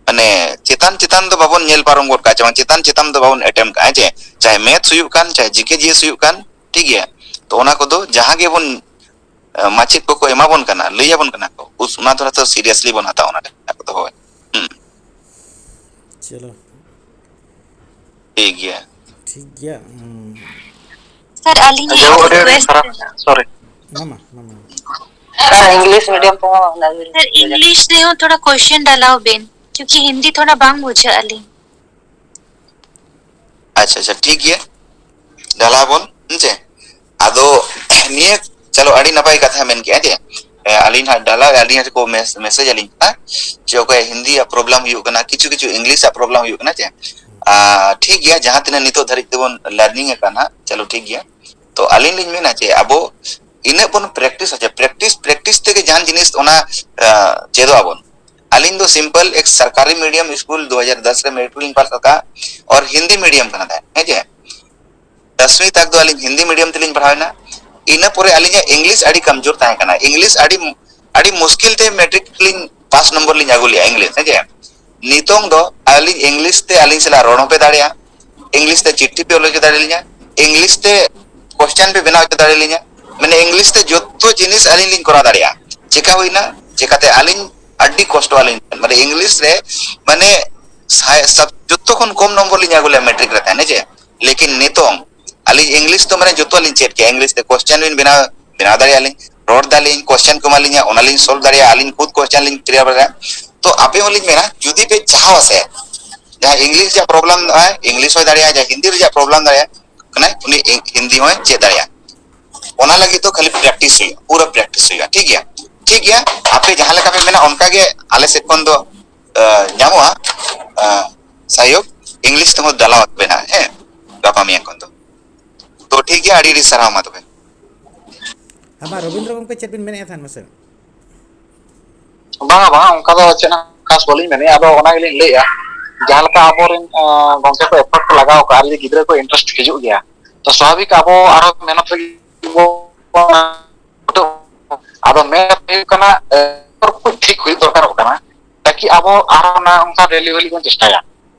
ᱢᱟᱱᱮ ᱪᱮᱛᱟᱱ ᱪᱮᱛᱟᱱ ᱫᱚ ᱵᱟᱵᱚᱱ ᱧᱮᱞ ᱯᱟᱨᱚᱢ ᱜᱚᱫ ᱠᱟᱜᱼᱟ, ᱪᱮ ᱵᱟᱝ ᱪᱮᱛᱟᱱ ᱪᱮᱛᱟᱱ ᱫᱚ ᱵᱟᱵᱚᱱ attempt ᱠᱟᱜᱼᱟ, ᱦᱮᱸ ᱪᱮ? ᱪᱟᱦᱮ maths ᱦᱩᱭᱩᱜ ᱠᱟᱱ, ᱪᱟᱦᱮ G K G S ᱦᱩᱭᱩᱜ ᱠᱟᱱ, ᱴᱷᱤᱠ ᱜᱮᱭᱟ? ᱛᱚ ᱚᱱᱟ ᱠᱚᱫᱚ ᱡᱟᱦᱟᱸ ᱜᱮᱵᱚᱱ, ᱮ, ᱢᱟᱪᱮᱫ ᱠᱚᱠᱚ ᱮᱢᱟ ᱵᱚᱱ ᱠᱟᱱᱟ, ᱞᱟᱹᱭ ᱟᱵᱚᱱ ᱠᱟᱱᱟ ᱠᱚ, ᱩᱥ-, ᱚᱱᱟ ᱫᱚ ᱛᱷᱚᱲᱟ seriously ᱵᱚᱱ ᱦᱟᱛᱟᱣᱟ, ᱚᱱᱟ ᱠᱟᱛᱷᱟ ᱠᱚᱫᱚ, ᱦᱳᱭ᱾ ᱦᱩᱸ᱾ ᱪᱚᱞᱚ᱾ ᱴᱷᱤᱠ ᱜᱮᱭᱟ᱾ ᱴᱷᱤᱠ ᱜᱮᱭᱟ᱾ ᱩᱸ, ᱥᱟᱨ, ᱟᱹᱞᱤᱧ ᱟᱪᱪᱷᱟ, ᱢᱤᱫᱴᱮᱱ ᱟᱹᱰᱤ ᱟᱹᱰᱤ request ᱥᱟᱨᱦᱟᱣ᱾ ᱢᱮᱱᱟᱜᱼᱟ᱾ Sorry᱾ ᱢᱟ, ᱢᱟ, ᱢᱟ, ᱢᱟ᱾ ᱦᱮᱸ, English medium ᱛᱮᱦᱚᱸ ᱚᱱᱟ ᱜᱮ᱾ ᱥᱟᱨ, English ᱨᱮᱦᱚᱸ ᱛᱷᱚᱲᱟ question ᱰᱟᱞᱟᱣ ᱵᱮᱱ, ᱠᱤᱭᱩᱠᱤ ᱦᱤᱱᱫᱤ ᱛᱷᱚᱲᱟ ᱵᱟᱝ ᱵᱩᱡᱷᱟᱹᱜ ᱟᱹᱞᱤᱧ᱾ ᱟᱪᱪᱷᱟ, ᱟᱪᱪᱷᱟ, ᱴᱷᱤᱠ ᱜᱮᱭᱟ, ᱰᱟᱞᱟᱣ ᱵᱚᱱ, ᱦᱮᱸ ᱪᱮ? ᱟᱫᱚ ᱱᱤᱭᱟᱹ, ᱪᱚᱞᱚ, ᱟᱹᱰᱤ ᱱᱟᱯᱟᱭ ᱠᱟᱛᱷᱟ ᱢᱮᱱ ᱠᱮᱜᱼᱟ ᱡᱮ, ᱮ, ᱟᱹᱞᱤᱧ ᱦᱟᱸᱜ ᱰᱟᱞᱟᱣ, ᱟᱹᱞᱤᱧ ᱦᱚᱸ ᱠᱚ mess-, message ᱟᱹᱞᱤᱧ ᱠᱟᱱᱟ ᱡᱮ ᱚᱠᱚᱭ ᱦᱤᱱᱫᱤ ᱭᱟᱜ problem ᱦᱩᱭᱩᱜ ᱠᱟᱱᱟ, ᱠᱤᱪᱷᱩ ᱠᱤᱪᱷᱩ English ᱟᱜ problem ᱦᱩᱭᱩᱜ ᱠᱟᱱᱟ ᱪᱮ? ᱟᱨ ᱴᱷᱤᱠ ᱜᱮᱭᱟ, ᱡᱟᱦᱟᱸ ᱛᱤᱱᱟᱹᱜ ᱱᱤᱛᱚᱜ ᱫᱷᱟᱹᱨᱤᱡ ᱛᱮᱵᱚᱱ learning ᱟᱠᱟᱱ ᱦᱟᱸᱜ, ᱪᱚᱞᱚ, ᱴᱷᱤᱠ ᱜᱮᱭᱟ᱾ ᱛᱚ ᱟᱹᱞᱤᱧ ᱞᱤᱧ ᱢᱮᱱᱟ ᱡᱮ ᱟᱵᱚ ᱤᱱᱟᱹᱜ ᱵᱚᱱ practice ᱟ, ᱡᱮ practice, practice ᱛᱮᱜᱮ ᱡᱟᱦᱟᱱ ᱡᱤᱱᱤᱥ ᱚᱱᱟ, ᱟ, ᱪᱮᱫᱚᱜ ᱟᱵᱚᱱ᱾ ᱟᱹᱞᱤᱧ ᱫᱚ simple ᱮᱠ ᱥᱚᱨᱠᱟᱨᱤ medium ᱥᱠᱩᱞ ᱫᱩ ᱦᱟᱡᱟᱨ ᱫᱚᱥ ᱨᱮ ᱢᱮᱴᱨᱤᱠ ᱞᱤᱧ ᱯᱟᱥ ᱟᱠᱟᱫᱼᱟ, ᱟᱨ ᱦᱤᱱᱫᱤ medium ᱠᱟᱱᱟ ᱛᱟᱦᱮᱸᱫ, ᱦᱮᱸ ᱪᱮ? ᱫᱚᱥᱣᱤᱸ ᱛᱟᱠ ᱫᱚ ᱟᱹᱞᱤᱧ ᱦᱤᱱᱫᱤ medium ᱛᱮᱞᱤᱧ ᱯᱟᱲᱦᱟᱣ ᱮᱱᱟ᱾ ᱤᱱᱟᱹ ᱯᱚᱨᱮ ᱟᱹᱞᱤᱧᱟᱜ English ᱟᱹᱰᱤ ᱠᱚᱢᱡᱳᱨ ᱛᱟᱦᱮᱸ ᱠᱟᱱᱟ, English ᱟᱹᱰᱤ, ᱟᱹᱰᱤ ᱢᱩᱥᱠᱤᱞ ᱛᱮ ᱢᱮᱴᱨᱤᱠ ᱞᱤᱧ ᱯᱟᱥ ᱱᱚᱢᱵᱚᱨ ᱞᱤᱧ ᱟᱹᱜᱩ ᱞᱮᱜᱼᱟ English, ᱦᱮᱸ ᱪᱮ? ᱱᱤᱛᱚᱝ ᱫᱚ ᱟᱹᱞᱤᱧ English ᱛᱮ ᱟᱹᱞᱤᱧ ᱥᱟᱞᱟᱜ ᱨᱚᱲ ᱦᱚᱸᱯᱮ ᱫᱟᱲᱮᱭᱟᱜᱼᱟ, English ᱛᱮ ᱪᱤᱴᱷᱤ ᱯᱮ ᱚᱞ ᱦᱚᱪᱚ ᱫᱟᱲᱮᱭᱟᱞᱤᱧᱟ, English ᱛᱮ question ᱯᱮ ᱵᱮᱱᱟᱣ ᱦᱚᱪᱚ ᱫᱟᱲᱮᱭᱟᱞᱤᱧᱟ, ᱢᱟᱱᱮ English ᱛᱮ ᱡᱚᱛᱚ ᱡᱤᱱᱤᱥ ᱟᱹᱞᱤᱧ ᱞᱤᱧ ᱠᱚᱨᱟᱣ ᱫᱟᱲᱮᱭᱟᱜᱼᱟ᱾ ᱪᱮᱠᱟ ᱦᱩᱭᱱᱟ? ᱪᱮᱠᱟᱛᱮ ᱟᱹᱞᱤᱧ ᱟᱹᱰᱤ ᱠᱚᱥᱴᱚ ᱟᱹᱞᱤᱧ, ᱢᱟᱱᱮ English ᱨᱮ, ᱢᱟᱱᱮ ᱥᱟᱭ-, ᱥᱟᱵ-, ᱡᱚᱛᱚ ᱠᱷᱚᱱ ᱠᱚᱢ ᱱᱚᱢᱵᱚᱨ ᱞᱤᱧ ᱟᱹᱜᱩ ᱞᱮᱜᱼᱟ ᱢᱮᱴᱨᱤᱠ ᱨᱮ ᱛᱟᱦᱮᱸ, ᱦᱮᱸ ᱪᱮ? ᱞᱮᱠᱤᱱ ᱱᱤᱛᱚᱝ ᱟᱹᱞᱤᱧ English ᱫᱚ ᱢᱟᱱᱮ ᱡᱚᱛᱚ ᱞᱤᱧ ᱪᱮᱫ ᱠᱮᱜᱼᱟ, English ᱛᱮ question ᱵᱤᱱ ᱵᱮᱱᱟᱣ, ᱵᱮᱱᱟᱣ ᱫᱟᱲᱮᱭᱟᱜᱼᱟ ᱞᱤᱧ, ᱨᱚᱲ ᱫᱟᱞᱤᱧ, question ᱠᱚ ᱮᱢᱟ ᱞᱤᱧᱟ, ᱚᱱᱟ ᱞᱤᱧ solve ᱫᱟᱲᱮᱭᱟᱜᱼᱟ, ᱟᱹᱞᱤᱧ ᱠᱷᱩᱫ question ᱞᱤᱧ ᱛᱮᱭᱟᱨ ᱫᱟᱲᱮᱭᱟᱜᱼᱟ᱾ ᱛᱚ ᱟᱯᱮ ᱦᱚᱸᱞᱤᱧ ᱢᱮᱱᱟ, ᱡᱩᱫᱤ ᱯᱮ ᱪᱟᱦᱟᱣᱟ ᱥᱮ, ᱡᱟᱦᱟᱸ English ᱨᱮᱭᱟᱜ problem ᱫᱟᱲᱮᱭᱟᱜᱼᱟ, English ᱦᱚᱸᱭ ᱫᱟᱲᱮᱭᱟᱜᱼᱟ, ᱡᱟᱦᱟᱸ ᱦᱤᱱᱫᱤ ᱨᱮᱭᱟᱜ problem ᱫᱟᱲᱮᱭᱟᱜᱼᱟ ᱠᱟᱱᱟᱭ, ᱩᱱᱤ ᱦᱤᱱᱫᱤ ᱦᱚᱸᱭ ᱪᱮᱫ ᱫᱟᱲᱮᱭᱟᱜᱼᱟ᱾ ᱚᱱᱟ ᱞᱟᱹᱜᱤᱫ ᱫᱚ ᱠᱷᱟᱹᱞᱤ practice ᱦᱩᱭᱩᱜᱼᱟ, ᱯᱩᱨᱟᱹ practice ᱦᱩᱭᱩᱜᱼᱟ, ᱴᱷᱤᱠ ᱜᱮᱭᱟ? ᱴᱷᱤᱠ ᱜᱮᱭᱟ, ᱟᱯᱮ ᱡᱟᱦᱟᱸ ᱞᱮᱠᱟ ᱯᱮ ᱢᱮᱱᱟ ᱚᱱᱠᱟ ᱜᱮ ᱟᱞᱮ ᱥᱮᱫ ᱠᱷᱚᱱ ᱫᱚ, ᱟ, ᱧᱟᱢᱚᱜᱼᱟ, ᱟ, ᱥᱟᱭᱚᱵ, English ᱛᱮᱦᱚᱸ ᱰᱟᱞᱟᱣ ᱟᱯᱮ ᱱᱟᱦᱟᱜ, ᱦᱮᱸ, ᱜᱟᱯᱟ ᱢᱮᱭᱟᱝ ᱠᱷᱚᱱ ᱫᱚ᱾ ᱛᱚ ᱴᱷᱤᱠ ᱜᱮ, ᱟᱹᱰᱤ ᱟᱹᱰᱤ ᱥᱟᱨᱦᱟᱣ ᱢᱟ ᱛᱚᱵᱮ᱾ ᱦᱮᱸ, ᱢᱟ ᱨᱚᱵᱤᱱᱫᱨᱚ ᱜᱚᱢᱠᱮ, ᱪᱮᱫ ᱵᱤᱱ ᱢᱮᱱᱮᱫ ᱛᱟᱦᱮᱱ ᱢᱟᱥᱮ? ᱵᱟᱝᱟ, ᱵᱟᱝᱟ, ᱚᱱᱠᱟ ᱫᱚ ᱪᱮᱫ ᱦᱚᱸ ᱠᱷᱟᱥ ᱵᱟᱹᱞᱤᱧ ᱢᱮᱱᱮᱫᱼᱟ᱾ ᱟᱫᱚ ᱚᱱᱟ ᱜᱮᱞᱤᱧ ᱞᱟᱹᱭᱮᱫᱼᱟ, ᱡᱟᱦᱟᱸ ᱞᱮᱠᱟ ᱟᱵᱚᱨᱮᱱ, ᱟᱸ, ᱜᱚᱢᱠᱮ ᱠᱚ effort ᱠᱚ ᱞᱟᱜᱟᱣ ᱠᱟᱜᱼᱟ, ᱟᱨ ᱡᱩᱫᱤ ᱜᱤᱫᱽᱨᱟᱹ ᱠᱚ interest ᱦᱤᱡᱩᱜ ᱜᱮᱭᱟ, ᱛᱚ ᱥᱟᱵᱷᱟᱵᱤᱠ ᱟᱵᱚ ᱟᱨᱦᱚᱸ ᱢᱮᱦᱱᱚᱛ ᱞᱟᱹᱜᱤᱫ ᱵᱚ ᱪᱷᱩᱴᱟᱹᱣ᱾ ᱟᱫᱚ ᱢᱮᱱ ᱦᱩᱭᱩᱜ ᱠᱟᱱᱟ, ᱮ, ᱴᱷᱤᱠ ᱦᱩᱭᱩᱜ ᱫᱚᱨᱠᱟᱨᱚᱜ ᱠᱟᱱᱟ, ᱛᱟᱠᱤ ᱟᱵᱚ ᱟᱨᱦᱚᱸ ᱚᱱᱟ ᱚᱱᱠᱟ daily daily ᱵᱚᱱ ᱪᱮᱥᱴᱟᱭᱟ᱾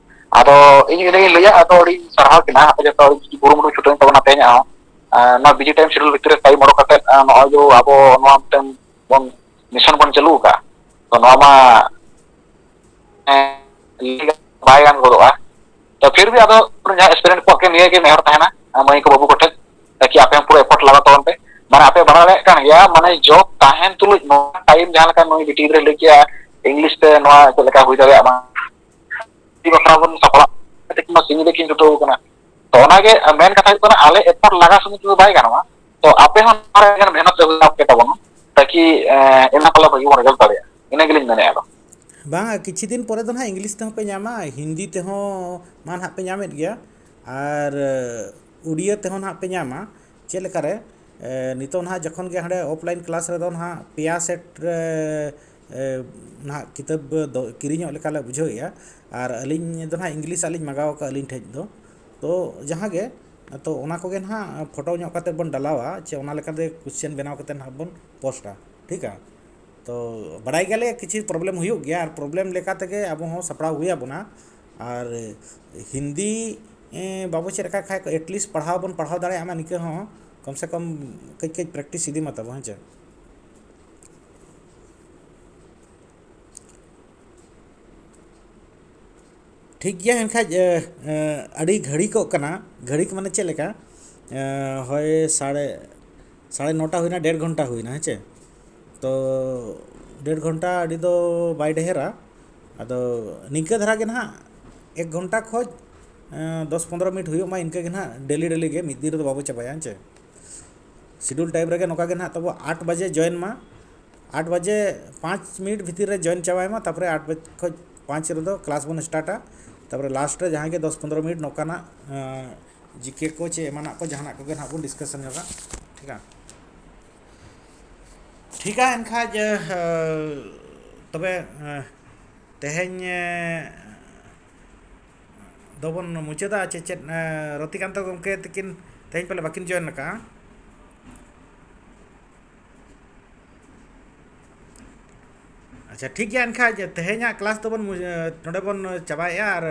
ᱟᱫᱚ ᱤᱧ ᱤᱱᱟᱹᱜᱤᱧ ᱞᱟᱹᱭᱟ, ᱟᱫᱚ ᱟᱹᱰᱤ ᱥᱟᱨᱦᱟᱣ ᱠᱤᱱᱟ, ᱟᱯᱮ ᱡᱚᱛᱚ ᱠᱩᱨᱩᱢᱩᱴᱩ ᱪᱷᱩᱴᱟᱹᱣ ᱛᱟᱵᱚᱱᱟ ᱛᱮᱦᱮᱧ ᱦᱚᱸ᱾ ᱟᱨ ᱱᱚᱣᱟ busy time schedule ᱵᱷᱤᱛᱨᱤ ᱨᱮ time ᱚᱰᱚᱠ ᱠᱟᱛᱮ, ᱟᱨ ᱱᱚᱜᱼᱚᱭ ᱡᱮ ᱟᱵᱚ ᱱᱚᱣᱟ ᱢᱤᱫᱴᱮᱱ ᱵᱚᱱ mission ᱵᱚᱱ ᱪᱟᱹᱞᱩ ᱟᱠᱟᱫᱼᱟ, ᱛᱚ ᱱᱚᱣᱟ ᱢᱟ, ᱦᱮᱸ, ᱞᱟᱹᱭ ᱵᱟᱭ ᱜᱟᱱ ᱜᱚᱫᱚᱜᱼᱟ᱾ ᱛᱚ ᱯᱷᱤᱨ ᱵᱷᱤ ᱟᱫᱚ ᱡᱟᱦᱟᱸ aspirant ᱠᱚᱣᱟᱜ ᱜᱮ ᱱᱤᱭᱟᱹ ᱜᱮ ᱱᱮᱦᱚᱨ ᱛᱟᱦᱮᱱᱟ, ᱢᱟᱹᱭ ᱠᱚ ᱵᱟᱹᱵᱩ ᱠᱚᱴᱷᱮᱱ, ᱛᱟᱠᱤ ᱟᱯᱮ ᱦᱚᱸ ᱯᱩᱨᱟᱹ effort ᱞᱟᱜᱟᱣ ᱛᱟᱵᱚᱱ ᱯᱮ᱾ ᱢᱟᱱᱮ ᱟᱯᱮ ᱵᱟᱲᱟᱭ ᱫᱟᱲᱮᱭᱟᱜ ᱠᱟᱱ ᱜᱮᱭᱟ, ᱢᱟᱱᱮ job ᱛᱟᱦᱮᱱ ᱛᱩᱞᱩᱡ ᱱᱚᱣᱟ time ᱡᱟᱦᱟᱸ ᱞᱮᱠᱟ ᱱᱩᱭ ᱵᱤᱴᱤ ᱜᱤᱫᱽᱨᱟᱹᱭ ᱞᱟᱹᱭ ᱠᱮᱜᱼᱟ, English ᱛᱮ ᱱᱚᱣᱟ ᱪᱮᱫ ᱞᱮᱠᱟ ᱦᱩᱭ ᱫᱟᱲᱮᱭᱟᱜᱼᱟ ᱵᱟᱝ, ᱵᱟᱠᱷᱨᱟ ᱵᱚᱱ ᱥᱟᱯᱲᱟᱜ ᱠᱟᱛᱮ ᱠᱤᱱ ᱥᱤᱧ ᱧᱤᱫᱟᱹ ᱠᱤᱱ ᱪᱷᱩᱴᱟᱹᱣ ᱠᱟᱱᱟ᱾ ᱛᱚ ᱚᱱᱟᱜᱮ ᱢᱮᱱ ᱠᱟᱛᱷᱟ ᱦᱩᱭᱩᱜ ᱠᱟᱱᱟ, ᱟᱞᱮ effort ᱞᱟᱜᱟ ᱥᱩᱢᱩᱝ ᱛᱮᱫᱚ ᱵᱟᱭ ᱜᱟᱱᱚᱜᱼᱟ᱾ ᱛᱚ ᱟᱯᱮ ᱦᱚᱸ ᱱᱚᱣᱟ ᱨᱮ ᱢᱮᱦᱱᱚᱛ ᱨᱮ ᱦᱩᱭ ᱛᱟᱯᱮ ᱛᱟᱵᱚᱱᱟ, ᱛᱟᱠᱤ, ᱮ, ᱮᱱᱟ ᱯᱟᱞᱮ ᱵᱷᱟᱹᱜᱤ ᱵᱚᱱ result ᱫᱟᱲᱮᱭᱟᱜᱼᱟ᱾ ᱤᱱᱟᱹ ᱜᱮᱞᱤᱧ ᱢᱮᱱᱮᱫᱼᱟ᱾ ᱟᱫᱚ ᱵᱟᱝ, ᱠᱤᱪᱷᱩ ᱫᱤᱱ ᱯᱚᱨᱮ ᱫᱚ ᱱᱟᱦᱟᱜ English ᱛᱮᱦᱚᱸ ᱯᱮ ᱧᱟᱢᱟ, ᱦᱤᱱᱫᱤ ᱛᱮᱦᱚᱸ ᱢᱟ ᱱᱟᱦᱟᱜ ᱯᱮ ᱧᱟᱢᱮᱫ ᱜᱮᱭᱟ, ᱟᱨ, ᱮ, ᱩᱲᱤᱭᱟᱹ ᱛᱮᱦᱚᱸ ᱱᱟᱦᱟᱜ ᱯᱮ ᱧᱟᱢᱟ᱾ ᱪᱮᱫ ᱞᱮᱠᱟᱨᱮ, ᱮ, ᱱᱤᱛᱚᱜ ᱱᱟᱦᱟᱜ ᱡᱚᱠᱷᱚᱱ ᱜᱮ ᱦᱟᱸᱰᱮ offline class ᱨᱮᱫᱚ ᱱᱟᱦᱟᱜ ᱯᱮᱭᱟ set ᱨᱮ, ᱮ, ᱱᱟᱦᱟᱜ ᱠᱤᱛᱟᱹᱵ ᱫᱚ ᱠᱤᱨᱤᱧᱚᱜ ᱞᱮᱠᱟᱞᱮ ᱵᱩᱡᱷᱟᱹᱣᱮᱫᱼᱟ᱾ ᱟᱨ ᱟᱹᱞᱤᱧ ᱫᱚ ᱱᱟᱦᱟᱜ English ᱟᱜ ᱞᱤᱧ ᱢᱟᱜᱟᱣ ᱟᱠᱟᱫᱼᱟ ᱟᱹᱞᱤᱧ ᱴᱷᱮᱡ ᱫᱚ᱾ ᱛᱚ ᱡᱟᱦᱟᱸ ᱜᱮ, ᱛᱚ ᱚᱱᱟ ᱠᱚᱜᱮ ᱱᱟᱦᱟᱜ ᱯᱷᱳᱴᱳ ᱧᱚᱜ ᱠᱟᱛᱮ ᱵᱚᱱ ᱰᱟᱞᱟᱣᱟ, ᱪᱮ ᱚᱱᱟ ᱞᱮᱠᱟᱛᱮ question ᱵᱮᱱᱟᱣ ᱠᱟᱛᱮ ᱱᱟᱦᱟᱜ ᱵᱚᱱ ᱯᱳᱥᱴᱟ, ᱴᱷᱤᱠᱟ? ᱛᱚ ᱵᱟᱲᱟᱭ ᱜᱮᱭᱟᱞᱮ ᱠᱤᱪᱷᱩ problem ᱦᱩᱭᱩᱜ ᱜᱮᱭᱟ, ᱟᱨ problem ᱞᱮᱠᱟ ᱛᱮᱜᱮ ᱟᱵᱚ ᱦᱚᱸ ᱥᱟᱯᱲᱟᱣ ᱦᱩᱭ ᱟᱵᱚᱱᱟ᱾ ᱟᱨ ᱦᱤᱱᱫᱤ, ᱮᱸ, ᱵᱟᱵᱚ ᱪᱮᱫ ᱟᱠᱟᱫ ᱠᱷᱟᱡ, at least ᱯᱟᱲᱦᱟᱣ ᱵᱚᱱ ᱯᱟᱲᱦᱟᱣ ᱫᱟᱲᱮᱭᱟᱜ ᱢᱟ, ᱱᱤᱝᱠᱟᱹ ᱦᱚᱸ ᱠᱚᱢ ᱥᱮ ᱠᱚᱢ ᱠᱟᱹᱡ ᱠᱟᱹᱡ practice ᱤᱫᱤ ᱢᱟ ᱛᱟᱵᱚ, ᱦᱮᱸ ᱪᱮ? ᱴᱷᱤᱠ ᱜᱮᱭᱟ, ᱮᱱᱠᱷᱟᱡ, ᱮ, ᱮ, ᱟᱹᱰᱤ ᱜᱷᱟᱹᱲᱤᱠᱚᱜ ᱠᱟᱱᱟ᱾ ᱜᱷᱟᱹᱲᱤᱠ ᱢᱟᱱᱮ ᱪᱮᱫ ᱞᱮᱠᱟ? ᱮ, ᱦᱳᱭ, ᱥᱟᱲᱮ, ᱥᱟᱲᱮ ᱱᱚᱴᱟ ᱦᱩᱭᱱᱟ, ᱰᱮᱲ ᱜᱷᱚᱱᱴᱟ ᱦᱩᱭᱱᱟ, ᱦᱮᱸ ᱪᱮ? ᱛᱚ ᱰᱮᱲ ᱜᱷᱚᱱᱴᱟ ᱟᱹᱰᱤ ᱫᱚ ᱵᱟᱭ ᱰᱷᱮᱨᱟ, ᱟᱫᱚ ᱱᱤᱝᱠᱟᱹ ᱫᱷᱟᱨᱟ ᱜᱮ ᱱᱟᱦᱟᱜ ᱮᱠ ᱜᱷᱚᱱᱴᱟ ᱠᱷᱚᱡ, ᱮᱸ, ᱫᱚᱥ ᱯᱚᱱᱫᱽᱨᱚ ᱢᱤᱱᱤᱴ ᱦᱩᱭᱩᱜ ᱢᱟ, ᱤᱱᱠᱟᱹ ᱜᱮ ᱱᱟᱦᱟᱜ daily daily ᱜᱮ, ᱢᱤᱫ ᱫᱤᱱ ᱨᱮᱫᱚ ᱵᱟᱵᱚ ᱪᱟᱵᱟᱭᱟ, ᱦᱮᱸ ᱪᱮ? Schedule time ᱨᱮᱜᱮ ᱱᱚᱝᱠᱟ ᱜᱮ ᱱᱟᱦᱟᱜ ᱛᱟᱵᱚ ᱟᱴ ᱵᱟᱡᱮ join ᱢᱟ, ᱟᱴ ᱵᱟᱡᱮ ᱯᱟᱸᱪ ᱢᱤᱱᱤᱴ ᱵᱷᱤᱛᱤᱨ ᱨᱮ join ᱪᱟᱵᱟᱭ ᱢᱟ, ᱛᱟᱯᱚᱨᱮ ᱟᱴ ᱵᱟᱡᱮ ᱠᱷᱚᱡ ᱯᱟᱸᱪ ᱨᱮᱫᱚ class ᱵᱚᱱ startᱟ, ᱛᱟᱯᱚᱨᱮ last ᱨᱮ ᱡᱟᱦᱟᱸᱭ ᱜᱮ ᱫᱚᱥ ᱯᱚᱱᱫᱽᱨᱚ ᱢᱤᱱᱤᱴ ᱱᱚᱝᱠᱟᱱᱟᱜ, ᱮᱸ, ᱡᱤᱠᱮ ᱠᱚ ᱪᱮ ᱮᱢᱟᱱᱟᱜ ᱠᱚ ᱡᱟᱦᱟᱱᱟᱜ ᱠᱚᱜᱮ ᱱᱟᱦᱟᱜ ᱵᱚᱱ ᱰᱤᱥᱠᱟᱥᱚᱱ ᱧᱚᱜᱟ᱾ ᱴᱷᱤᱠᱟ, ᱴᱷᱤᱠᱟ᱾ ᱮᱱᱠᱷᱟᱡ ᱛᱚᱵᱮ ᱛᱮᱦᱮᱧ ᱫᱚᱵᱚᱱ ᱢᱩᱪᱟᱹᱫᱟ᱾ ᱪᱮᱫ ᱪᱮᱫ ᱨᱚᱛᱤᱠᱟᱱᱛᱚ ᱜᱚᱢᱠᱮ ᱛᱟᱹᱠᱤᱱ ᱛᱮᱦᱮᱧ ᱯᱟᱞᱮ ᱵᱟᱹᱠᱤᱱ ᱡᱚᱭᱮᱱ ᱟᱠᱟᱫᱼᱟ? ᱟᱪᱪᱷᱟ, ᱴᱷᱤᱠ ᱜᱮᱭᱟ᱾ ᱮᱱᱠᱷᱟᱡ ᱛᱮᱦᱮᱧᱟᱜ ᱠᱞᱟᱥ ᱫᱚᱵᱚᱱ ᱱᱚᱰᱮ ᱵᱚᱱ ᱪᱟᱵᱟᱭᱮᱫᱼᱟ᱾ ᱟᱨ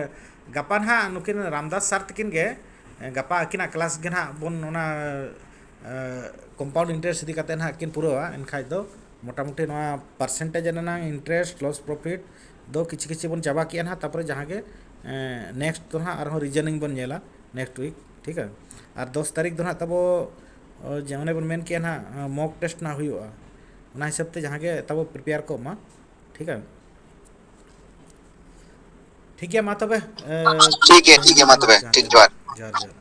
ᱜᱟᱯᱟ ᱱᱟᱦᱟᱜ ᱱᱩᱠᱤᱱ ᱨᱟᱢᱫᱟᱥ ᱥᱟᱨ ᱛᱟᱹᱠᱤᱱ ᱜᱮ ᱜᱟᱯᱟ ᱟᱹᱠᱤᱱᱟᱜ ᱠᱞᱟᱥ ᱜᱮ ᱱᱟᱦᱟᱜ ᱵᱚᱱ ᱚᱱᱟ ᱠᱚᱢᱯᱟᱣᱩᱱᱰ ᱤᱱᱴᱟᱨᱮᱥᱴ ᱤᱫᱤ ᱠᱟᱛᱮ ᱱᱟᱦᱟᱜ ᱠᱤᱱ ᱯᱩᱨᱟᱹᱣᱟ᱾ ᱮᱱᱠᱷᱟᱡ ᱫᱚ ᱢᱚᱴᱟᱢᱩᱴᱤ ᱱᱚᱣᱟ ᱯᱟᱨᱥᱮᱱᱴᱮᱡᱽ ᱨᱮᱱᱟᱝ ᱤᱱᱴᱟᱨᱮᱥᱴ, ᱞᱚᱥ ᱯᱨᱚᱯᱷᱤᱴ ᱫᱚ ᱠᱤᱪᱷᱩ ᱠᱤᱪᱷᱩ ᱵᱚᱱ ᱪᱟᱵᱟ ᱠᱮᱜᱼᱟ ᱱᱟᱦᱟᱜ᱾ ᱛᱟᱨᱯᱚᱨᱮ ᱡᱟᱦᱟᱸ ᱜᱮ ᱱᱮᱠᱥᱴ ᱫᱚ ᱱᱟᱦᱟᱜ ᱟᱨᱦᱚᱸ ᱨᱤᱡᱚᱱᱤᱝ ᱵᱚᱱ ᱧᱮᱞᱟ ᱱᱮᱠᱥᱴ ᱣᱤᱠ, ᱴᱷᱤᱠᱟ᱾ ᱟᱨ ᱫᱚᱥ ᱛᱟᱹᱨᱤᱠᱷ ᱫᱚ ᱱᱟᱦᱟᱜ ᱛᱟᱵᱚ ᱡᱮ ᱚᱱᱮ ᱵᱚᱱ ᱢᱮᱱ ᱠᱮᱜᱼᱟ ᱱᱟᱦᱟᱜ ᱢᱚᱠ ᱴᱮᱥᱴ ᱱᱟᱦᱟᱜ ᱦᱩᱭᱩᱜᱼᱟ᱾ ᱚᱱᱟ ᱦᱤᱥᱟᱹᱵ ᱛᱮ ᱡᱟᱦᱟᱸ ᱜᱮ ᱛᱟᱵᱚ ᱯᱨᱤᱯᱮᱭᱟᱨ ᱠᱚᱜ ᱢᱟ, ᱴᱷᱤᱠᱟ᱾ ᱴᱷᱤᱠ ᱜᱮᱭᱟ, ᱢᱟ ᱛᱚᱵᱮ᱾ ᱴᱷᱤᱠ ᱜᱮᱭᱟ, ᱴᱷᱤᱠ ᱜᱮᱭᱟ, ᱢᱟ ᱛᱚᱵᱮ᱾ ᱴᱷᱤᱠ, ᱡᱚᱦᱟᱨ᱾ ᱡᱚᱦᱟᱨ, ᱡᱚᱦᱟᱨ᱾